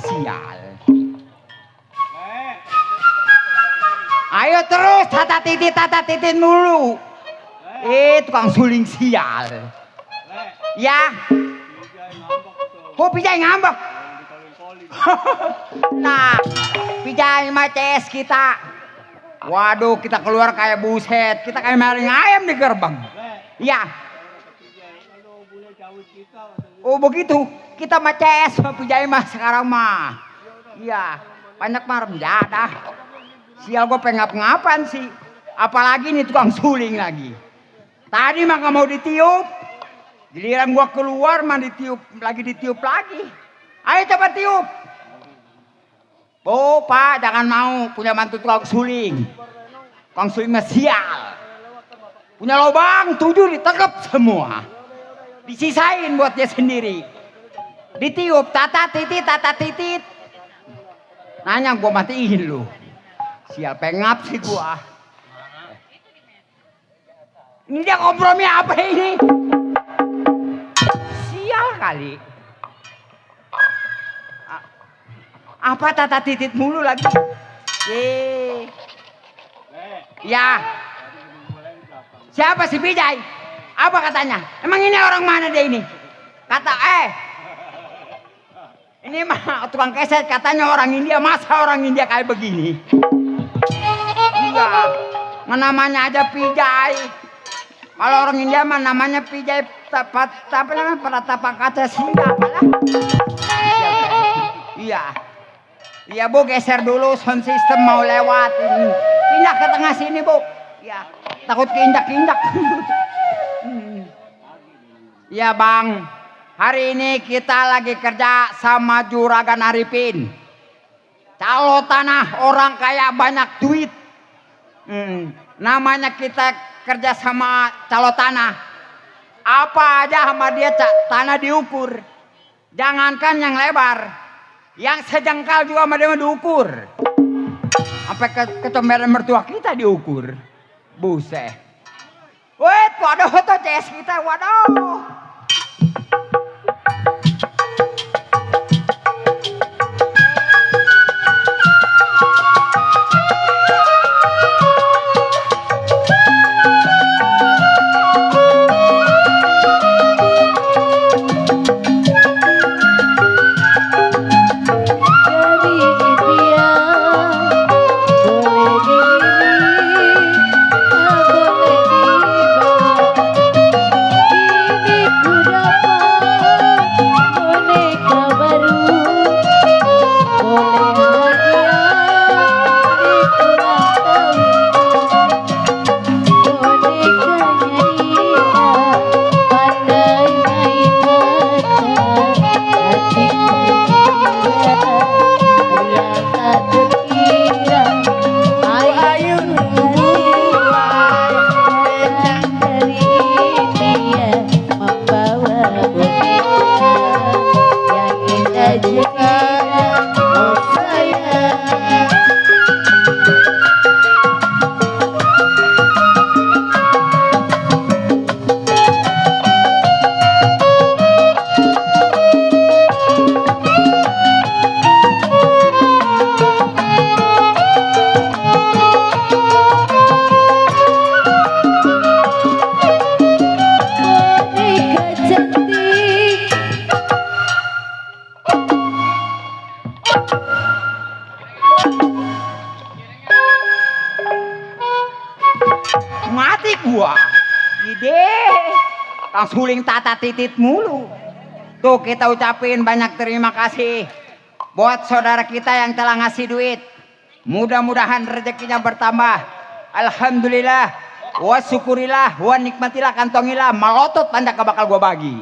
Sial. Ayo terus tata titit mulu. Tukang suling sial. Ya. Oh, Pijay ngambek. Nah, Pijay mah CS kita. Waduh, kita keluar kayak buset. Kita kayak maling ayam di gerbang. Ya. Oh begitu. Kita mah CS sama Pijay mah sekarang mah. Iya, banyak mah remjadah. Sial gue pengap-ngapan sih. Apalagi nih tukang suling lagi. Tadi mah gak mau ditiup. Giliran gue keluar mah ditiup lagi. Ayo coba tiup. Oh Pak, jangan mau punya mantu tukang suling. Tukang suling mah sial. Punya lubang 7 ditekep semua. Disisain buat dia sendiri. Ditiup tata titit. Nanya gua matiin lu. Sial pengap sih gua. Ini dia kompromi apa ini? Sial kali. Apa tata titit mulu lagi? Ya. Siapa si Pijay? Apa katanya? Emang ini orang mana dia ini? Kata ini mah tukang keset katanya orang India. Masa orang India kayak begini? Iya. Namanya aja Pijay. Kalau orang India mah namanya Pijay apa namanya? Pratapa kata Singa apalah. Iya. Iya Bu, geser dulu sound system mau lewat. Pindah ke tengah sini Bu. Iya. Takut keinjak-injak. Iya Bang, hari ini kita lagi kerja sama Juragan Arifin. Calo tanah orang kaya banyak duit. Namanya kita kerja sama calo tanah. Apa aja sama dia tanah diukur. Jangankan yang lebar, yang sejengkal juga sama dia diukur. Sampai kecomberan mertua kita diukur. Buset. Wait, waduh tuh CS kita, waduh. Mati gua. Ide. Kang suling tata titit mulu. Tuh kita ucapin banyak terima kasih buat saudara kita yang telah ngasih duit. Mudah-mudahan rezekinya bertambah. Alhamdulillah, wa syukurilah, wa nikmatilah, kantongilah, malotot tanda bakal gua bagi.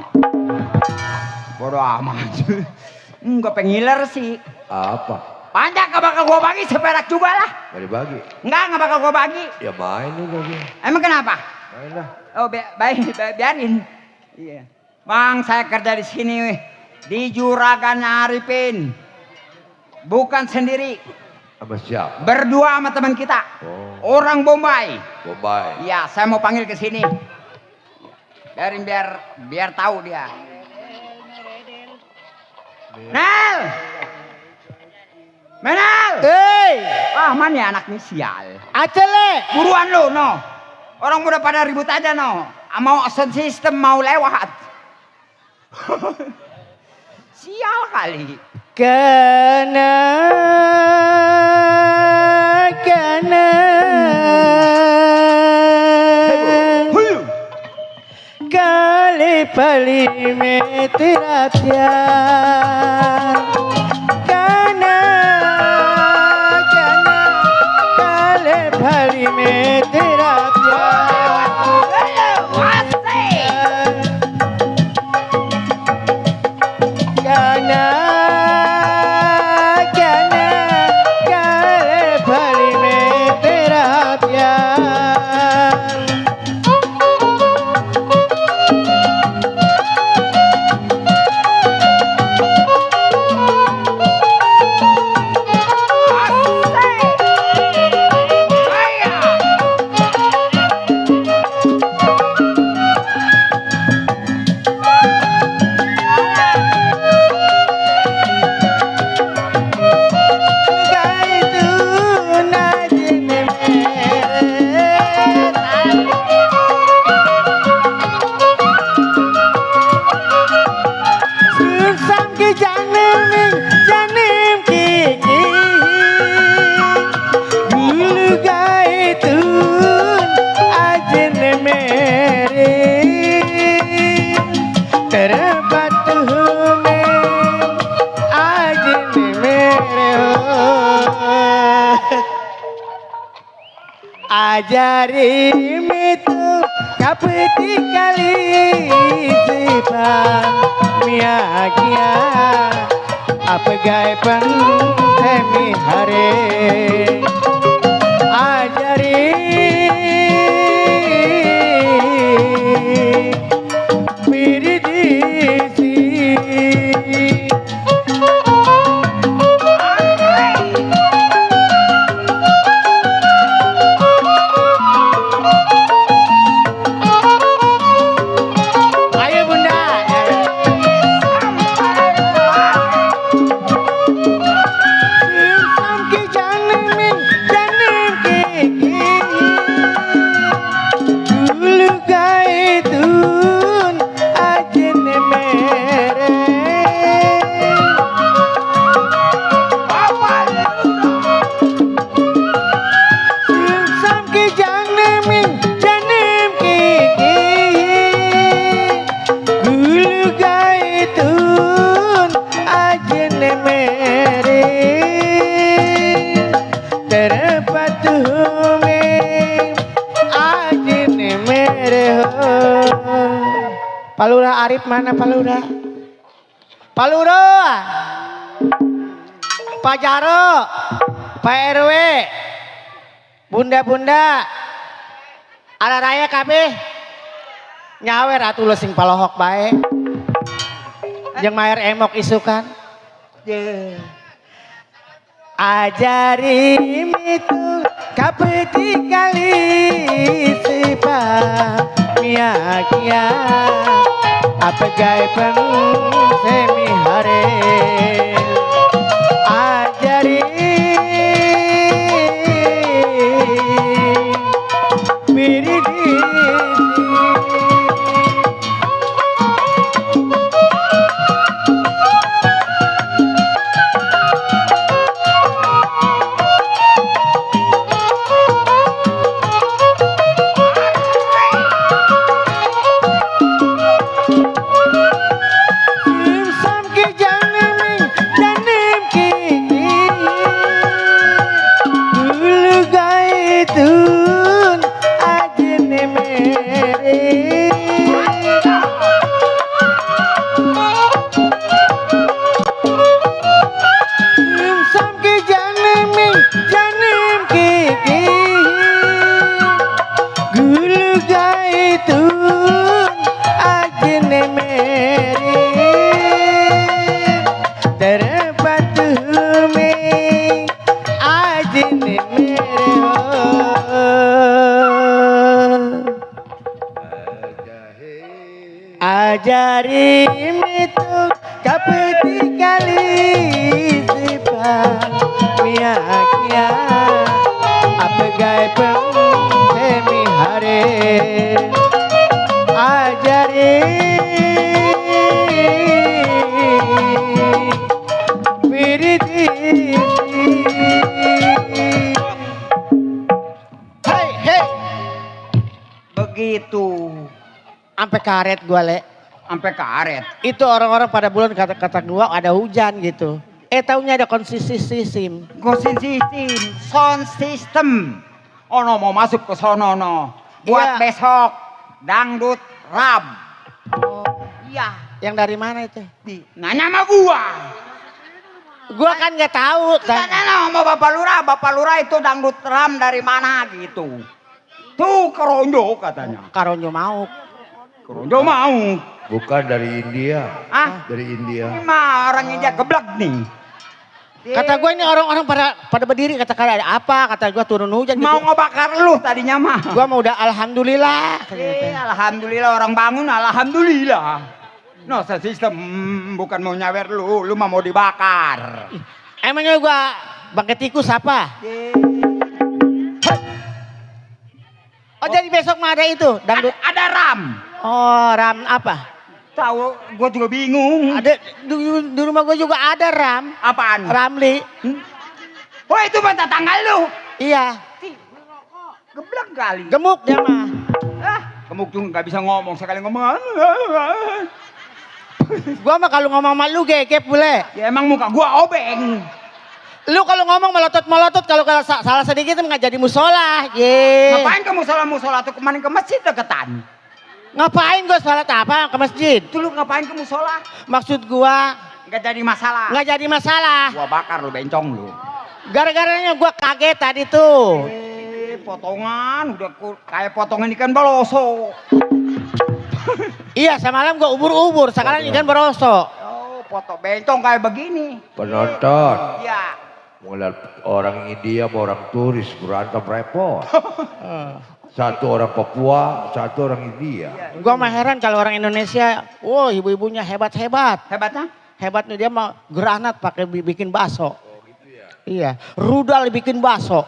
Bodoh amat. Enggak pengiler sih. Apa? Panjang gak bakal gua bagi, seperak juga lah. Gak dibagi. Enggak bakal gua bagi. Ya main udah. Emang kenapa? Main lah. Oh biarin. Iya. Bang, saya kerja di sini weh. Di Juragan Arifin. Bukan sendiri. Sama siapa? Berdua sama teman kita. Oh. Orang Bombay. Bombay. Iya, saya mau panggil ke sini. Biar tahu dia. Nel! Menel! Hei, Ah, mana ya anak nih sial. acele. Buruan lu, no. Orang udah pada ribut aja, no. Mau sound system mau lewat. Sial kali. Kana काले पली में तेरा प्यार गाना गाना काले पली में तेरा प्यार गाना गाना काले पली में तेरा प्यार Ajari itu kapiti kali sifat miagia apa gaya pentemi hari ajari piridisi Palura Arif mana Palura? Palura, Pak Jaro, Pak RW, Bunda-bunda, ada raya kabeh, nyawer atuh sing palohok bae, jeung maer emok isukan. Ajari itu kapeti kali sifat miagia apa gaya pen semi hari ajari piridisi Sam ki janim ki Ajari itu kapeti kali sifat miakia apa gai semi hari ajari wiriti Hei, hei. Begitu. Sampai karet gua, Le. Sampai karet. Itu orang-orang pada bulan kata-kata gua ada hujan gitu. Taunya ada konsistensi. Sound system. Ono mau masuk ke sono no. Buat Iya. besok dangdut rap. Iya. Yang dari mana itu? Nanya sama gua. Gua kan nggak tahu. Tanya sama Bapak Lurah itu dangdut ram dari mana gitu. Tuh Keronjo katanya. Karonjo mau. Keronjo mau. Bukan dari India. Ah, Dari India. ini mah orang India geblek nih. Kata gue ini orang-orang pada berdiri kata ada apa? Kata gue turun hujan Mau gitu. ngebakar lu tadinya mah. Gua mau udah alhamdulillah. Alhamdulillah orang bangun alhamdulillah. No sistem bukan mau nyawer lu mah mau dibakar. Emangnya gua bangkai tikus apa? Oh jadi besok mah ada itu dangdut. Ada ram. Oh ram apa? Tahu gua juga bingung. Ada di rumah gua juga ada ram. Apaan? Ramli. Oh itu mah tetangga lu. Iya. Geblek kali. Gemuk dia mah. Gemuk juga nggak bisa ngomong sekali ngomong. Gua mah kalau ngomong sama lu gekep boleh. Ya emang muka gua obeng. Lu kalau ngomong melotot kalau salah sedikit nggak jadi musola. Ye. Ngapain kamu musola tuh kemarin ke masjid deketan? Ngapain gua sholat apa ke masjid? Itu lu ngapain ke musola? Maksud gua Nggak jadi masalah. nggak jadi masalah. Gua bakar lu bencong lu. Gara-garanya gua kaget tadi tuh. Potongan udah kayak potongan ikan baloso. Iya semalam gua ubur-ubur sekarang ikan beroso. Oh foto bencong kayak begini. Penonton. Iya. Mau lihat orang India sama orang turis berantem repot. Satu orang Papua, satu orang India. Gua mah heran kalau orang Indonesia, wow ibu-ibunya hebat-hebat. Hebatnya? Hebatnya dia mah granat pakai bikin bakso. Iya, rudal bikin bakso.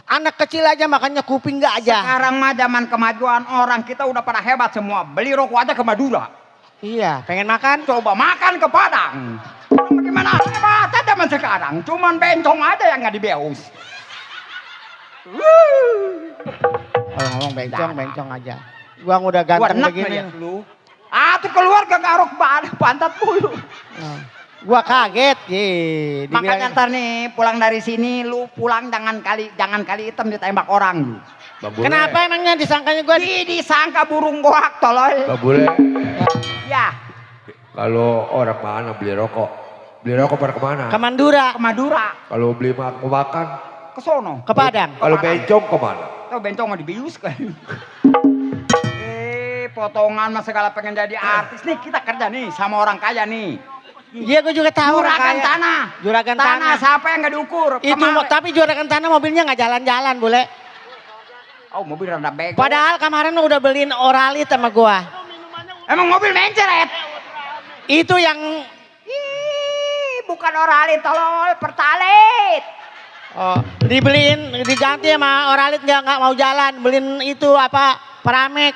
Anak kecil aja makannya kuping nggak aja. Sekarang mah zaman kemajuan orang kita udah pada hebat semua. Beli rokok aja ke Madura. Iya, pengen makan? Coba makan ke Padang. Orang bagaimana hebat zaman sekarang. Cuman bencong aja yang nggak dibeus. Kalau ngomong bencong aja. Gua udah ganteng Gua enak begini. ngeliat lu. Tuh keluar gak garuk pantat mulu. Gua kaget, ye. Makanya ntar nih pulang dari sini lu pulang jangan kali hitam ditembak orang lu. Kenapa emangnya disangkanya gua? Disangka burung goak tolol. Gak boleh. Ya. Kalau orang mana beli rokok pada kemana? Ke Mandura. Ke Madura. Kalau beli makan Ke sono. Ke Padang. Kalau bencong kemana? Tuh bencong mau dibius kan. Potongan mah segala pengen jadi artis nih kita kerja nih sama orang kaya nih. Iya gue juga tahu. Juragan tanah. Juragan tanah. Siapa yang gak diukur? Itu tapi juragan tanah mobilnya nggak jalan-jalan boleh. Oh mobil rada bego. Padahal kemarin lu udah beliin Oralit sama gua. Emang mobil mencret? Itu yang bukan Oralit tolol, Pertalit. Oh, dibeliin diganti sama Oralit nggak mau jalan, beliin itu apa? Paramek.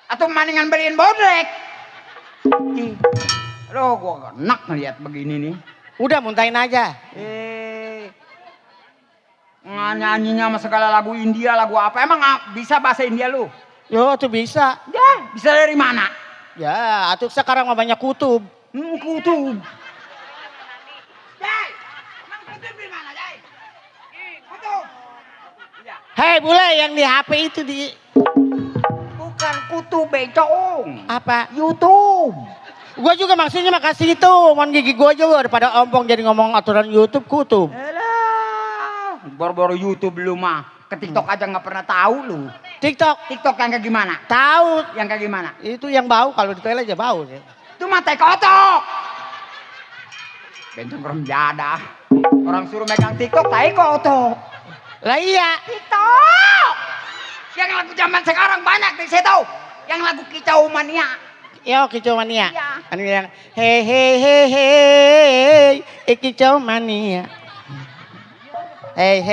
Atau mendingan beliin bodrek. Aduh gua enak ngeliat begini nih. Udah muntahin aja. Nyanyinya sama segala lagu India, lagu apa? Emang bisa bahasa India lu? Yo tuh bisa. Ya, bisa dari mana? Ya, atuh sekarang mah banyak kutub. Kutub. Jai, emang kutub di mana, Jai? Kutub. Hei bule yang di HP itu di Bukan kutub becong. apa? YouTube. Gua juga maksudnya makasih itu, mon gigi gua juga daripada ompong jadi ngomong aturan YouTube kutub. Boro-boro YouTube lu mah. Ke TikTok aja nggak pernah tahu lu. TikTok yang kayak gimana? Tahu. Yang kayak gimana? Itu yang bau kalau di toilet aja bau. Itu mah teh kotok. Bencong rem jadah. Orang suruh megang TikTok, tai kotok. Lah iya. TikTok. Yang lagu zaman sekarang banyak di situ. Yang lagu kicau mania. Yo kicau mania. Iya. Anu yang hei kicau mania. Hei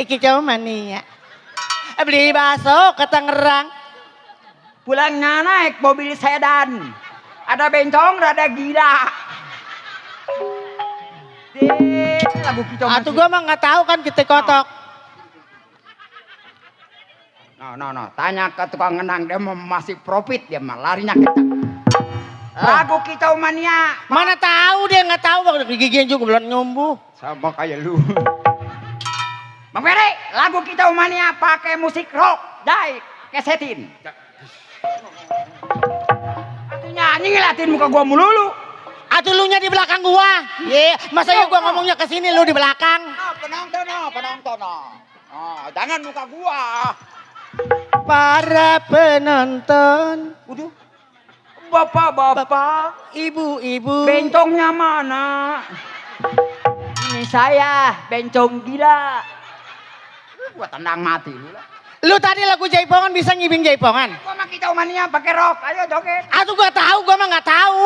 kicau mania. Beli bakso ke Tangerang. Pulangnya naik mobil sedan. Ada bencong rada gila. Lagu kicau Atuh gua mah nggak tahu kan kita kotok. No. Tanya ke tukang ngenang, dia masih profit, dia mah larinya kencang. Lagu kicau mania. Mana tahu dia nggak tahu bang giginya juga belum nyumbuh. Sama kayak lu. Bang Ferry, lagu kicau mania pakai musik rock, dai, kesetin. Atuh nyanyi ngeliatin muka gua melulu. Atuh lu nya di belakang gua. Masa ya gua ngomongnya ke sini lu di belakang. Penonton. Jangan muka gua. Para penonton, Udah. Bapak, ibu-ibu, bencongnya mana? Ini saya, bencong gila. Gua tendang mati lu lah. lu tadi lagu jaipongan bisa ngibing jaipongan? Gua mah kicau mania pakai rock, ayo joget. Atuh gua tahu, gua mah nggak tahu.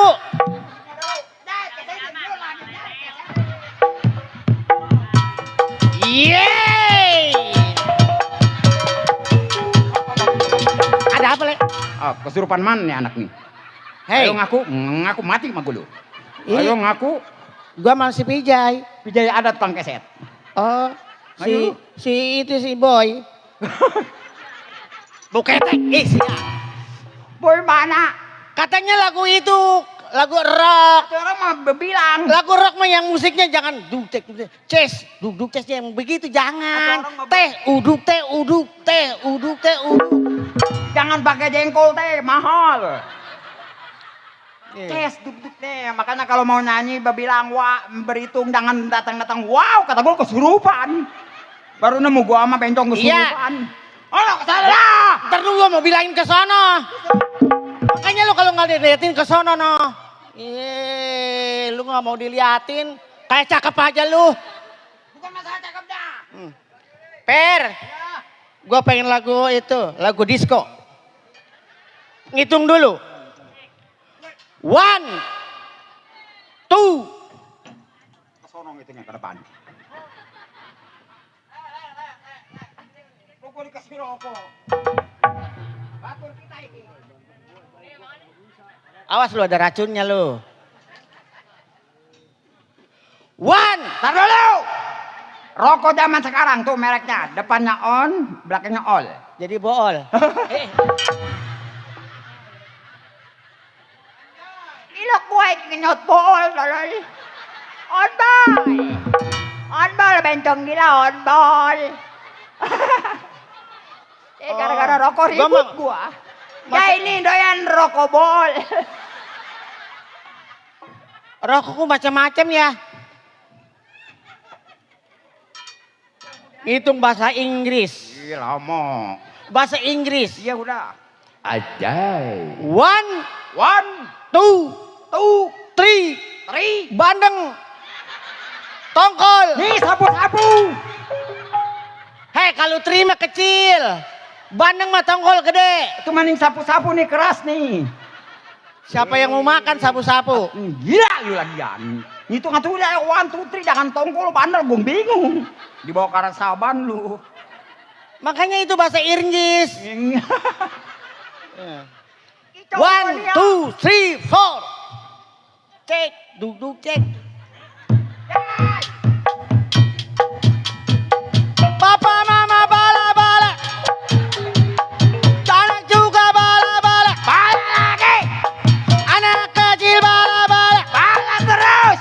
Yeay! Ada apa le? Kesurupan mana nih anak nih? Hei, Ayo ngaku mati sama gue lu. Ih. Ayo ngaku. gua masih pijai. Pijay ada tukang keset. Oh, Ayo. si boy. Buketek, Boy mana? katanya lagu itu lagu rock. Ada orang mah bilang. Lagu rock mah yang musiknya jangan duduk ces, duduk ces yang begitu jangan. Atau orang mah Teh uduk. Jangan pakai jengkol teh, mahal. Kes duduk teh. Makanya kalau mau nyanyi bilang wah berhitung jangan datang-datang. Wow, kata gue kesurupan. Baru nemu gua sama bencong kesurupan. Oh, salah. Ntar dulu gua mau bilangin ke sono. Makanya lu kalau nggak diliatin ke sono no. Lu nggak mau diliatin, kayak cakep aja lu. Bukan masalah cakep dah. Per, gua pengen lagu itu, lagu disco. Ngitung dulu. 1, 2. Kesono ngitungnya ke depan. Gua dikasih rokok. Batur kita ini. Awas lu ada racunnya lu. 1. Tar dulu. Rokok zaman sekarang tuh mereknya. Depannya on, belakangnya all. Jadi bool. Ilok gue ngenyot bool. On ball. On ball bencong gila on ball. Gara-gara rokok Gua ribut mah- gua. Ya ini doyan rokok bol. Rokokku macam-macam ya. Hitung bahasa Inggris. Gila mau. Bahasa Inggris. Iya udah. Ajay. 1, 2, 3. Bandeng. Tongkol. Nih sapu-sapu. Hei kalau terima kecil. Bandeng mah tongkol gede. Itu maning sapu-sapu nih keras nih. Siapa yang mau makan sapu-sapu? Gila lu lagian. Ngitung atuh ya 1, 2, 3 jangan tongkol bandel gue bingung. Dibawa ke arah saban lu. Makanya itu bahasa Inggris. 1, 2, 3, 4. Cek, duduk cek. Papa mama bala-bala. Anak juga bala-bala. Bala lagi. Anak kecil bala-bala. Bala terus.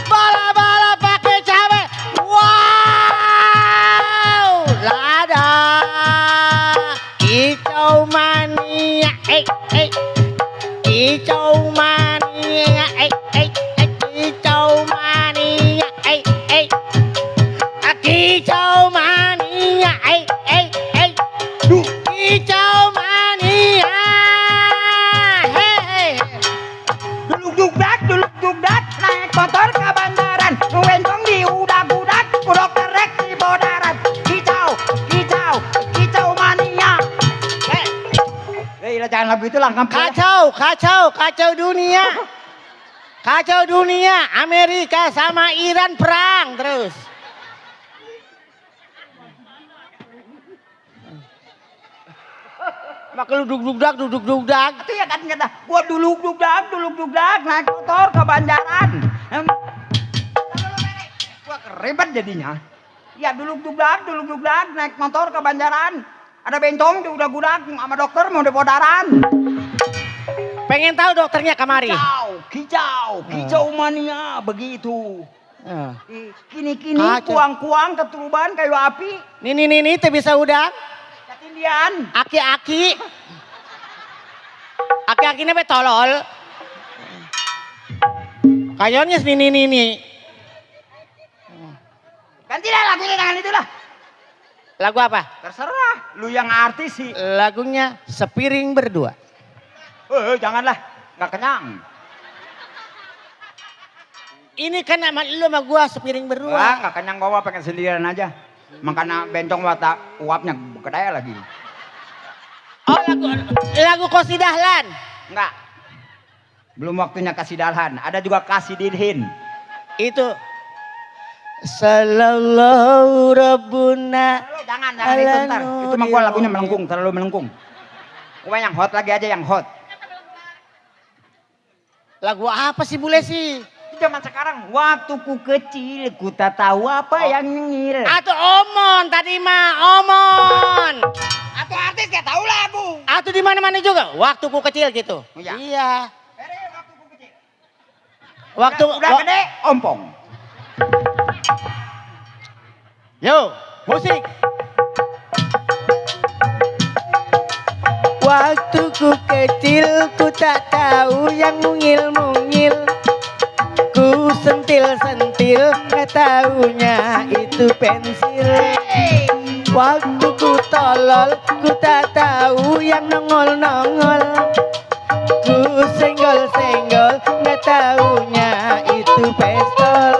Bala-bala pakai cabai. Wow, lada. Kicau mania. Kicau mania. Kicau lagu itu lengkap. Kacau dunia. Kacau dunia. Amerika sama Iran perang terus. Maka lu duduk-duduk. Itu ya kata gua duduk-duduk naik motor ke Banjaran. Gua ribet jadinya. Ya duduk-duduk naik motor ke Banjaran. Ada bencong di udah gudak sama dokter mau depodaran. Pengen tahu dokternya kemari? Kicau mania begitu. Kini Kacau. kuang keturuban kayu api. Nih teh bisa udah. Ketindian. Aki-aki be tolol. Kayaknya ini. Gantilah lagunya jangan itulah. Lagu apa? Terserah, lu yang artis sih. Lagunya Sepiring Berdua. Janganlah, nggak kenyang. Ini kan nama lu sama gua Sepiring Berdua. Wah, nggak kenyang gua pengen sendirian aja. Makanya bencong wata uapnya kedaya lagi. Oh lagu Kosi Dahlan. Enggak. Belum waktunya kasih dalhan. Ada juga kasih dirhin. Itu Sallallahu Rabbuna. Jangan itu ntar. Itu mah gua lagunya melengkung, terlalu melengkung. Gua yang hot lagi aja yang hot. Lagu apa sih bule sih? Zaman sekarang waktu ku kecil ku tak tahu apa yang nyengir. Atau Omon tadi mah Omon. Atau artis gak tahu lagu. Atau di mana-mana juga. Waktu ku kecil gitu. Iya. Waktu ku kecil. Udah gede ompong. Yo, musik. Waktu ku kecil ku tak tahu yang mungil-mungil. Ku sentil-sentil gak taunya itu pensil. Waktu ku tolol ku tak tahu yang nongol-nongol. Ku senggol-senggol gak taunya itu pistol.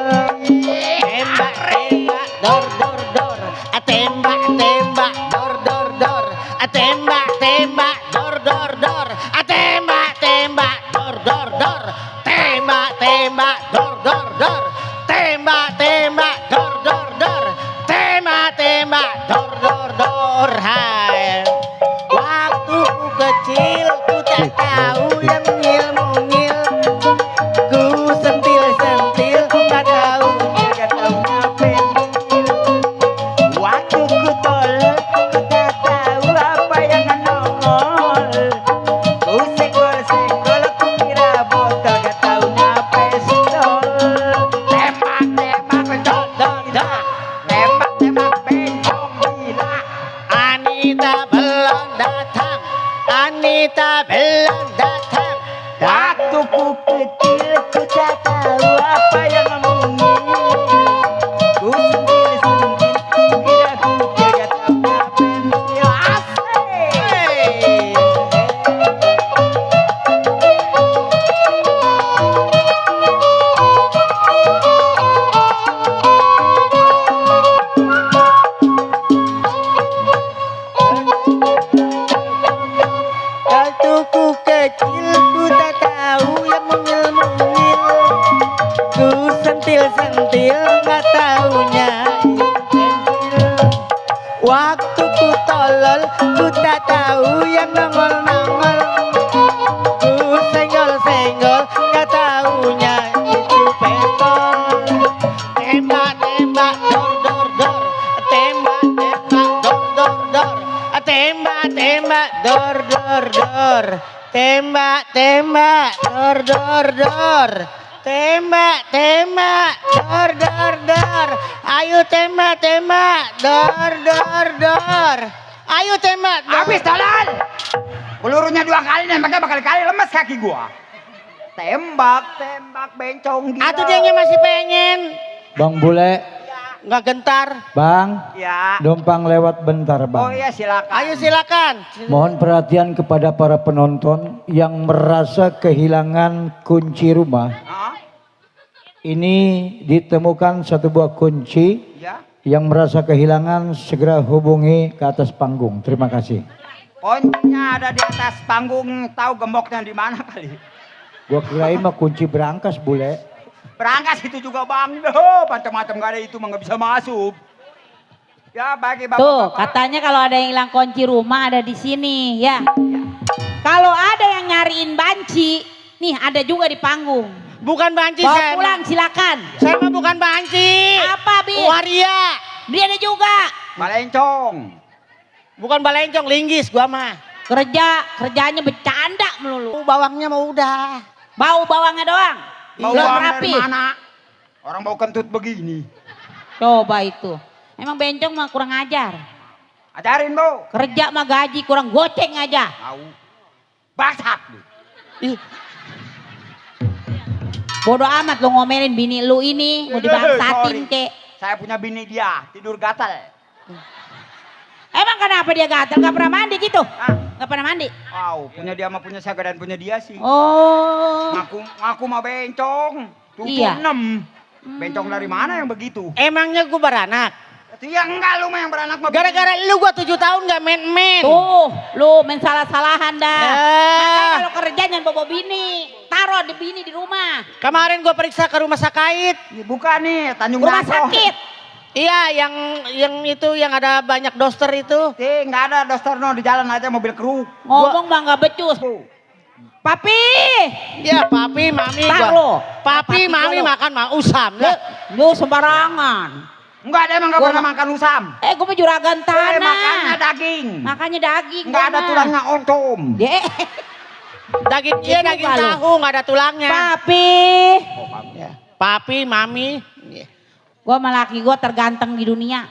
Tembak-tembak dor-dor-dor. Tembak-tembak dor-dor-dor. Tembak-tembak dor-dor-dor. Tembak-tembak dor-dor-dor. Tembak-tembak dor-dor-dor. Tembak-tembak dor-dor-dor. Tembak-tembak dor-dor-dor. Hai. Waktu ku kecil ku tak tahu yang mungil-mungil. Ku sentil-sentil gak tahu pensil. Waktu ku tolol ku tak tahu apa yang nongol. Ku senggol-senggol ku kira botol gak taunya pistol. Tembak-tembak dor-dor-dor. Tembak-tembak bencong gila. Anita belum datang. Anita belum datang. Waktu ku kecil ku tak tahu apa yang mungil. Ku sentil-sentil ku kira botol gak taunya pensil. Asik. Waktu ku kecil ku tak tahu yang mungil-mungil. Ku sentil-sentil gak taunya itu pensil. Waktu ku tolol ku tak tahu yang nongol-nongol. Ku senggol-senggol gak taunya itu pistol. Tembak-tembak dor-dor-dor. Tembak-tembak dor-dor-dor. Tembak-tembak dor-dor-dor. Tembak-tembak dor-dor-dor. Tembak-tembak dor-dor-dor. Ayo tembak-tembak dor-dor-dor. Ayo tembak. Habis tolol. Pelurunya 2 kali nembaknya berkali-kali lemes kaki gua. Tembak bencong gila. Atau dianya masih pengen. Bang Bule, Nggak gentar. Bang, Ya. numpang lewat bentar Oh Bang. iya silakan. Ayo silakan. Mohon perhatian kepada para penonton yang merasa kehilangan kunci rumah. Hah? Ini ditemukan satu buah kunci. Ya. Yang merasa kehilangan segera hubungi ke atas panggung. Terima kasih. Kuncinya ada di atas panggung, tahu gemboknya di mana kali? Gua kirain mah kunci berangkas bule. Berangkas itu juga bang, macam-macam gak ada itu mah nggak bisa masuk. Ya bagi bapak. Tuh, katanya kalau ada yang hilang kunci rumah ada di sini, ya. Kalau ada yang nyariin banci, nih ada juga di panggung. Bukan banci Bawa saya. pulang silakan. Saya mah bukan banci. Apa, Bi? Waria. Dia ada juga. Balencong. Bukan balencong, linggis gua mah. Kerjanya bercanda melulu. Bawangnya mau udah. Bau bawangnya doang. Bau Belum bawang rapi. dari mana? Orang bau kentut begini. Coba itu. Emang bencong mah kurang ajar. Ajarin bu. Kerja mah gaji kurang goceng aja. Tahu. Basak. Ih, Bodoh amat lu ngomelin bini lu ini. Mau dibangsatin Sorry. kek. Saya punya bini dia, tidur gatal. Emang kenapa dia gatel? Gak pernah mandi gitu? Hah? Gak pernah mandi? Wow, punya dia sama punya saya dan punya dia sih. Oh. Ngaku mah bencong. Tujuh Iya. 6. Bencong dari mana yang begitu? emangnya gua beranak. Itu ya enggak lu mah yang beranak mah. Gara-gara lu gua 7 tahun gak main-main. Tuh, lu main salah-salahan dah. Eh. Makanya kalau kerja jangan bawa bini. Taruh di bini di rumah. Kemarin gua periksa ke rumah sakit. Bukan nih, Tanjung Rumah Dago. sakit. Iya, yang itu yang ada banyak doster itu. Nggak ada doster no di jalan aja mobil keruk. Ngomong mah gak becus. Papi. Ya, papi, mami Tar gua. lo. Papi, mami lo. makan mah usam lah. Lu sembarangan. Enggak ada emang nggak Gua pernah ma- makan usam. Gue mah juragan tanah. Makannya daging. Makanya daging. Enggak gua ada mah. tulangnya ontom. Dia. Daging Iya iya daging juga lo. tahu nggak ada tulangnya. Papi. Ya. Papi, mami. Gue sama laki gue terganteng di dunia.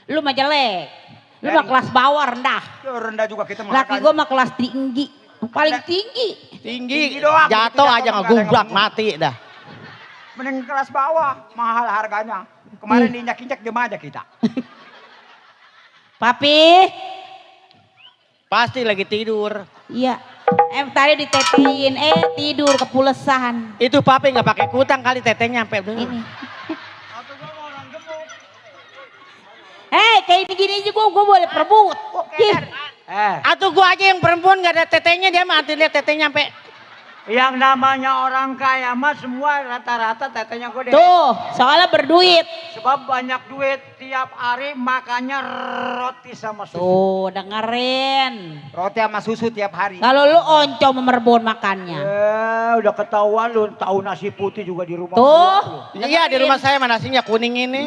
Lu mah jelek. Lu mah kelas bawah rendah. Rendah juga kita Laki gue mah kelas tinggi. Paling tinggi. Tinggi, doang. jatuh Jatuh aja nggak ada ngegubrak yang mati dah. Mending kelas bawah, mahal harganya. Kemarin diinjak-injak diem aja kita. Papi. Pasti lagi tidur. Iya. Tadi ditetein. Tidur kepulesan. Itu papi nggak pakai kutang kali tetenya sampai dulu. Ini. Kayak gini aja gue boleh perebut. Atau gua aja yang perempuan nggak ada tetenya dia mati lihat tetenya sampai. Yang namanya orang kaya mah semua rata-rata tetenya gede. Tuh, soalnya berduit. Sebab banyak duit tiap hari makannya roti sama susu. Tuh, dengerin. Roti sama susu tiap hari. Kalau lu onco memerbon makannya. Udah ketahuan lu tahu nasi putih juga di rumah. Tuh. Iya di rumah saya mana nasinya kuning ini.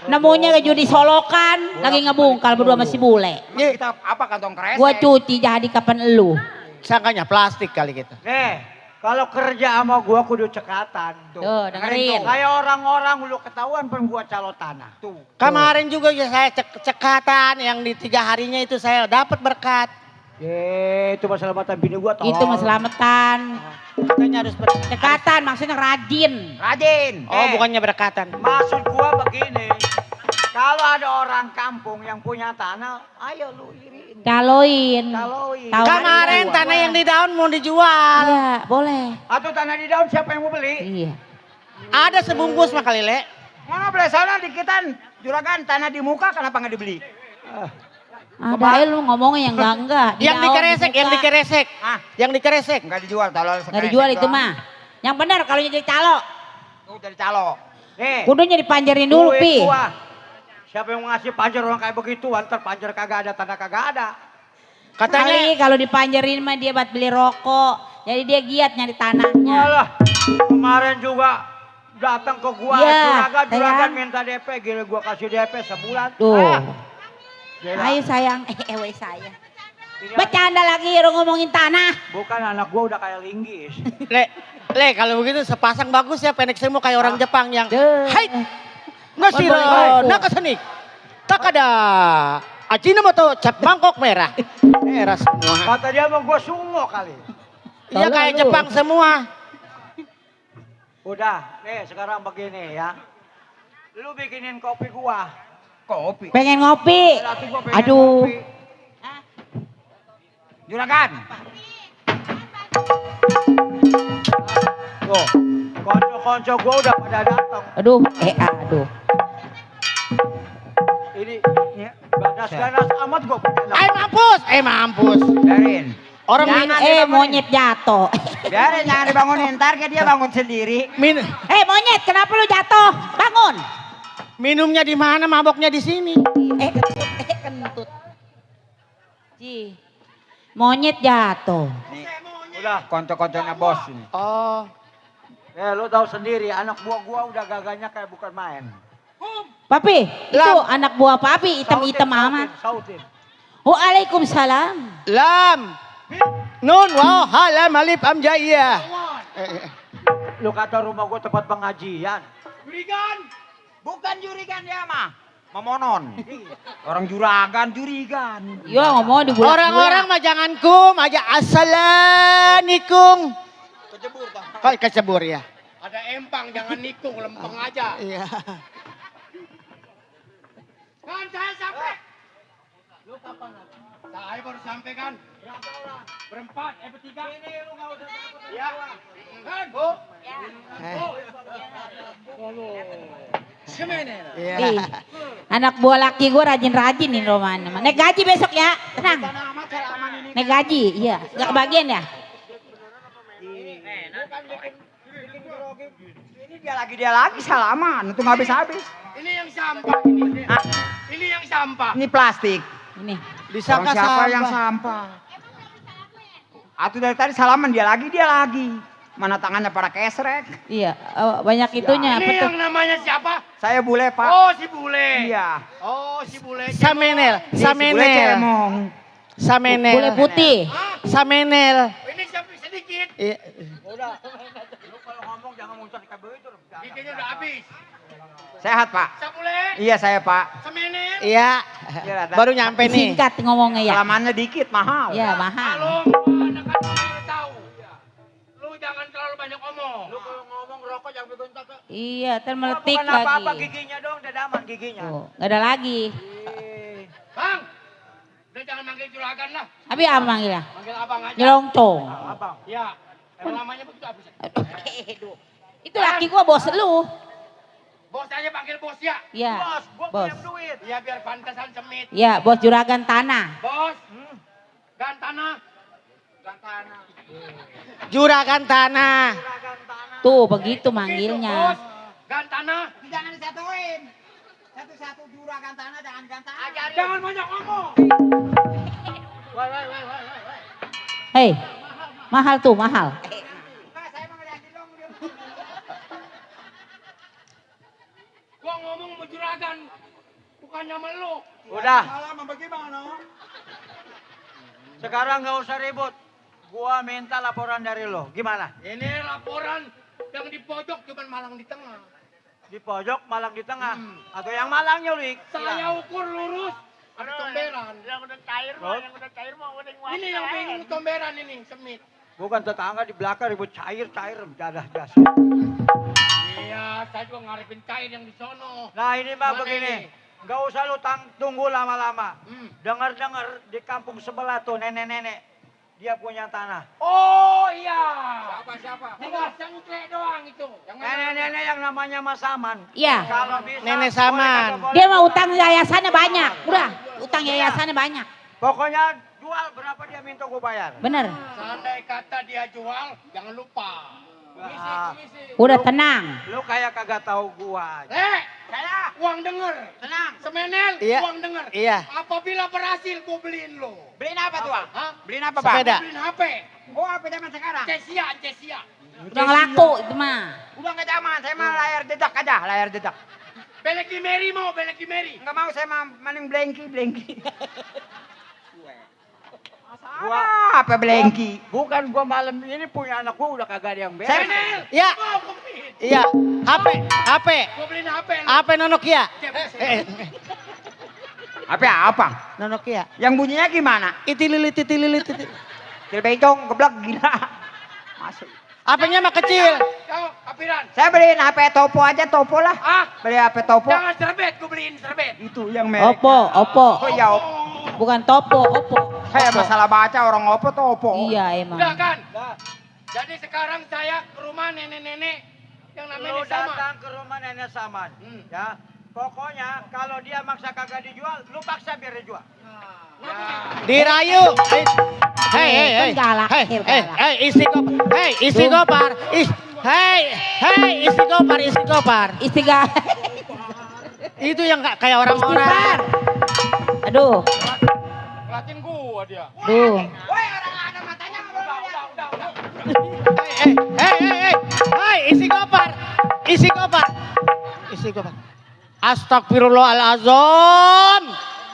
Nemunya ke judi solokan, lagi ngebungkal berdua sama si bule. Emang kita apa kantong kresek? Gua cuci jadi kapan elu. Sangkanya plastik kali gitu. Nih, kalau kerja sama gua kudu cekatan. Tuh, dengerin. Kayak orang-orang lu ketahuan pun gua calo tanah. Tuh. Kemarin juga ya saya cekatan yang di 3 harinya itu saya dapat berkat. Itu masalah mata bini gua tolong. Itu mah selamatan. Katanya harus berkat. Cekatan maksudnya rajin. Rajin. Oh bukannya berkatan. Maksud gua begini. Kalau ada orang kampung yang punya tanah, ayo lu iriin. Caloin. Caloin. Tawarin. Kemarin tanah yang di daun mau dijual. Iya, boleh. Atau tanah di daun siapa yang mau beli? Iya. Ada sebungkus mah kali le. Mana boleh sana dikitan. Juragan tanah di muka kenapa nggak dibeli? Ada lu ngomongnya yang enggak. Di Yang daun, dikeresek, di yang muka. dikeresek. Ah, Yang dikeresek. nggak dijual. Nggak dijual itu mah. Yang benar kalau jadi calo. Tuh jadi calo. Nih. Kudunya dipanjerin dulu, duit Pi. gua. Siapa yang mau ngasih panjer orang kayak begitu, antar panjer kagak ada, tanah kagak ada. Katanya Kali kalau dipanjerin mah dia buat beli rokok. Jadi dia giat nyari tanahnya. Walah, kemarin juga datang ke gua, Iya, juragan sayang. minta DP, gila gua kasih DP sebulan. Tuh. Gila. Ayo sayang, ewe saya. Ini Bercanda lagi orang ngomongin tanah. bukan anak gua udah kayak linggis. le kalau begitu sepasang bagus ya pendek semua kayak orang Jepang yang Duh. hai ngasiro nakasanik takada Ajinomoto cap mangkok merah semua. Kata dia mau gua sungo kali. Iya kayak Jepang semua. Udah, nih sekarang begini ya. Lu bikinin kopi gua. Kopi. Pengen ngopi. Berarti gua pengen Aduh. kopi. Juragan. Tuh, konco-konco gua udah pada datang. Aduh, aduh. Ini, ya, Ganas-ganas amat gua punya anak. Mampus. Biarin. Orang Jangan monyet jatuh. Biarin, jangan dibangunin. Ntar dia bangun sendiri. Monyet, kenapa lu jatuh? Bangun. minumnya di mana, maboknya di sini. Kentut. Ji. Monyet jatuh. Nih, udah konco-konconya bos ini. Oh. Lu tahu sendiri anak buah gua udah gagahnya kayak bukan main. Papi, itu anak buah papi hitam-hitam amat. Sautin. Waalaikumsalam. Lam. Nun wa halam alif amjaiyah. Lu kata rumah gua tempat pengajian. Jurigan. Bukan jurigan dia mah. Memonon. Orang juragan, jurigan. Yo ngomong di bulan. Orang-orang mah jangan kum aja assalamualaikum. Kecebur Bang. Kok kecebur ya? Ada empang, jangan nikung, lempeng aja. Iya. Kan saya sampai. Lu kapan? Saya baru sampai kan. Berapa orang? Berempat, bertiga. Ini lu enggak usah takut. Ya. Kan, Bu? Ya. Ih, anak buah laki gue rajin-rajin nih Roman. Naik gaji besok ya, tenang. Naik gaji, iya. Gak kebagian ya? Ini dia lagi salaman, itu nggak habis-habis. Ini yang sampah ini. Ini yang sampah. Ini plastik. Ini. Disangka siapa yang sampah? Atau dari tadi salaman dia lagi. Mana tangannya pada kesrek. Iya, banyak itunya. Ini yang namanya siapa? Saya bule Pak. Oh si bule. Iya. Oh si bule. Samenel. Samenel. Bule putih. Samenel. Ini sedikit. Iya. Udah. Lu kalau ngomong jangan muncul di kabel itu. Giginya udah habis. Sehat Pak. Sabule. Iya saya Pak. Semenil. Iya. Baru nyampe nih. Singkat ngomongnya ya. Salamannya dikit mahal. Iya mahal. Kalau anak-anak tahu. Lu jangan terlalu banyak ngomong. Lu kalau ngomong rokok jangan begontak. Iya, termeletik Bukan lagi. apa-apa giginya dong, dadaman giginya. Tuh, gak ada lagi. Bang. Udah jangan manggil juragan lah. Tapi apa manggilnya? Manggil abang aja. Nyelongcong. Abang. Ya. Emang namanya begitu habis. Itu laki gua bos lu. Bos aja panggil bos ya. Iya. Gua Bos. punya duit. Ya biar pantasan semit. Iya, bos juragan tanah. Bos. Dan tanah. Juragan tanah. Tuh, begitu manggilnya. Bos. Dan tanah. Jangan disatuin. Satu-satu juragan tanah jangan gantangan. Jangan banyak ngomong. Hei, mahal tuh, mahal. Gua ngomong sama juragan. Bukan sama lu. Udah. Lama bagaimana? Sekarang nggak usah ribut. Gua minta laporan dari lo. Gimana? Ini laporan yang di pojok cuman Malang di tengah. Di pojok, Malang di tengah. Atau yang Malangnya, Lik? Saya ukur lurus. Ada tomberan. Yang udah cair mah, udah ini yang bingung tomberan ini, semit. Bukan tetangga di belakang ribut cair, dadah jas. Iya, saya juga ngarepin cair yang di sono. Nah ini mah Mana begini. ini? Nggak usah lu tunggu lama-lama. Hmm. Dengar-dengar di kampung sebelah tuh nenek-nenek. Dia punya tanah. Oh iya. Siapa? Tinggal sengkle doang itu. Yang mana? Nenek-nenek yang namanya Mas Saman. Iya. Kalau bisa. Nenek boleh Saman. kagak boleh. Dia mah utang yayasannya banyak. Udah, utang yayasannya banyak. Pokoknya jual berapa dia minta gue bayar. Bener. Seandai kata dia jual, jangan lupa. Ah, Udah tenang. lu kayak kagak tahu gua aja. Saya uang denger. Tenang. Semenel, Iya. uang denger. Iya. Apabila berhasil, gue beliin lo. Beliin apa tuh Bang? Hah? Beliin apa Bang? Sepeda. Beliin HP. Oh HP zaman sekarang. Cesia. Udah ngelaku itu mah. Udah nggak zaman, saya mah layar dedak aja, layar dedak. Belek di Mary mau, belek di Mary. Enggak mau saya mah maning blengki. Gua Apa blengki? bukan gua malam ini punya anak gua udah kagak ada yang beres. Semenel. Ya. Oh, gue beliin. Iya, HP. Gue beliin HP. lo. HP Nonokia. Cep, Apa? Nonokia. Yang bunyinya gimana? Itililit. Cilbencong, geblek gila. Masuk. HP-nya mah kecil. Kau, kapiran. Saya beliin HP Topo aja, Topo lah. Ah, Beli HP Topo. jangan serbet, gue beliin serbet. Itu yang merek. Oppo. Oh iya, Oppo. Bukan Topo, Oppo. Saya masalah baca orang Oppo Topo. Iya emang. Udah kan? Jadi sekarang saya ke rumah nenek-nenek yang namanya Lu Nenek Saman. datang ke rumah nenek Saman. Ya. Pokoknya kalau dia maksa kagak dijual, lu paksa biar dijual. Dirayu. Hei, galak, isi gopar. Isi gopar. Istighfar. Itu yang kayak orang-orang. Istighfar. Aduh. Ngelatin gua dia. Duh. Isi gopar. Astagfirullahalazim.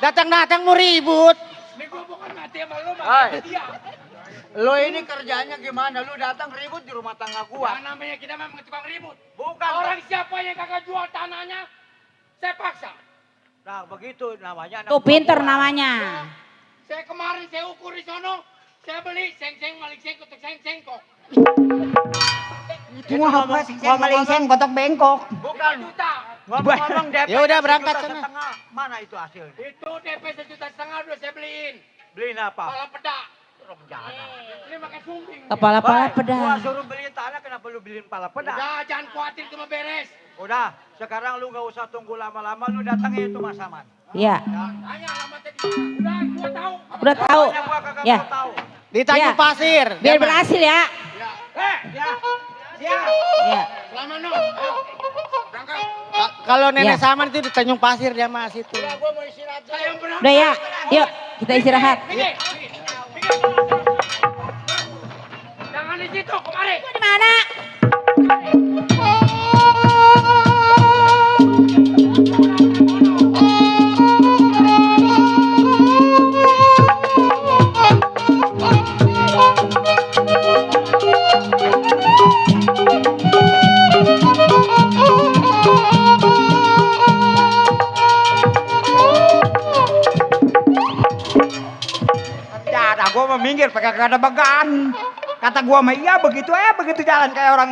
Datang-datang mau ribut. Ini gua bukan mati sama lu, Hai. mati dia. Lu ini kerjanya gimana? Lu datang ribut di rumah tangga gua. Yang namanya kita memang tukang ribut. Bukan. Orang siapa yang kagak jual tanahnya, saya paksa. Nah begitu namanya. Tuh pinter namanya. Saya kemarin saya ukur di sono, saya beli seng-seng, malik-seng, kutuk seng-seng kok. Itu mah apa sih? Gua malingseng kotok bengkok. Bukan. Juta. Ngomong-ngomong DP. Ya udah, berangkat sejuta sana. setengah. Mana itu hasilnya? Itu DP 1,5 juta udah saya beliin. Beliin apa? Kepala peda. Jangan. Ini pakai sumbing. Kepala-pala Gua pedang. suruh beliin tanah, kenapa lu beliin pala peda? Udah, jangan khawatir cuma beres. Udah, sekarang lu gak usah tunggu lama-lama, lu datangnya itu Mas Saman. Iya. Tanya alamatnya di mana. Udah, gua tahu. Udah tahu. Pokoknya gua kagak Ya. mau tahu. Di Tanjung Ya. Pasir. Biar berhasil ya. Ya. Ya. Selamat no. Ayo. Berangkat. Kalau nenek Ya. Saman itu di Tanjung Pasir dia mas itu. Saya yang berangkat. Udah ya. Yuk, kita istirahat. Pinggir. Jangan di situ, kemari. Di mana? Ada gua mau minggir pakai kata bagan. Kata gua mah iya begitu begitu jalan kayak orang.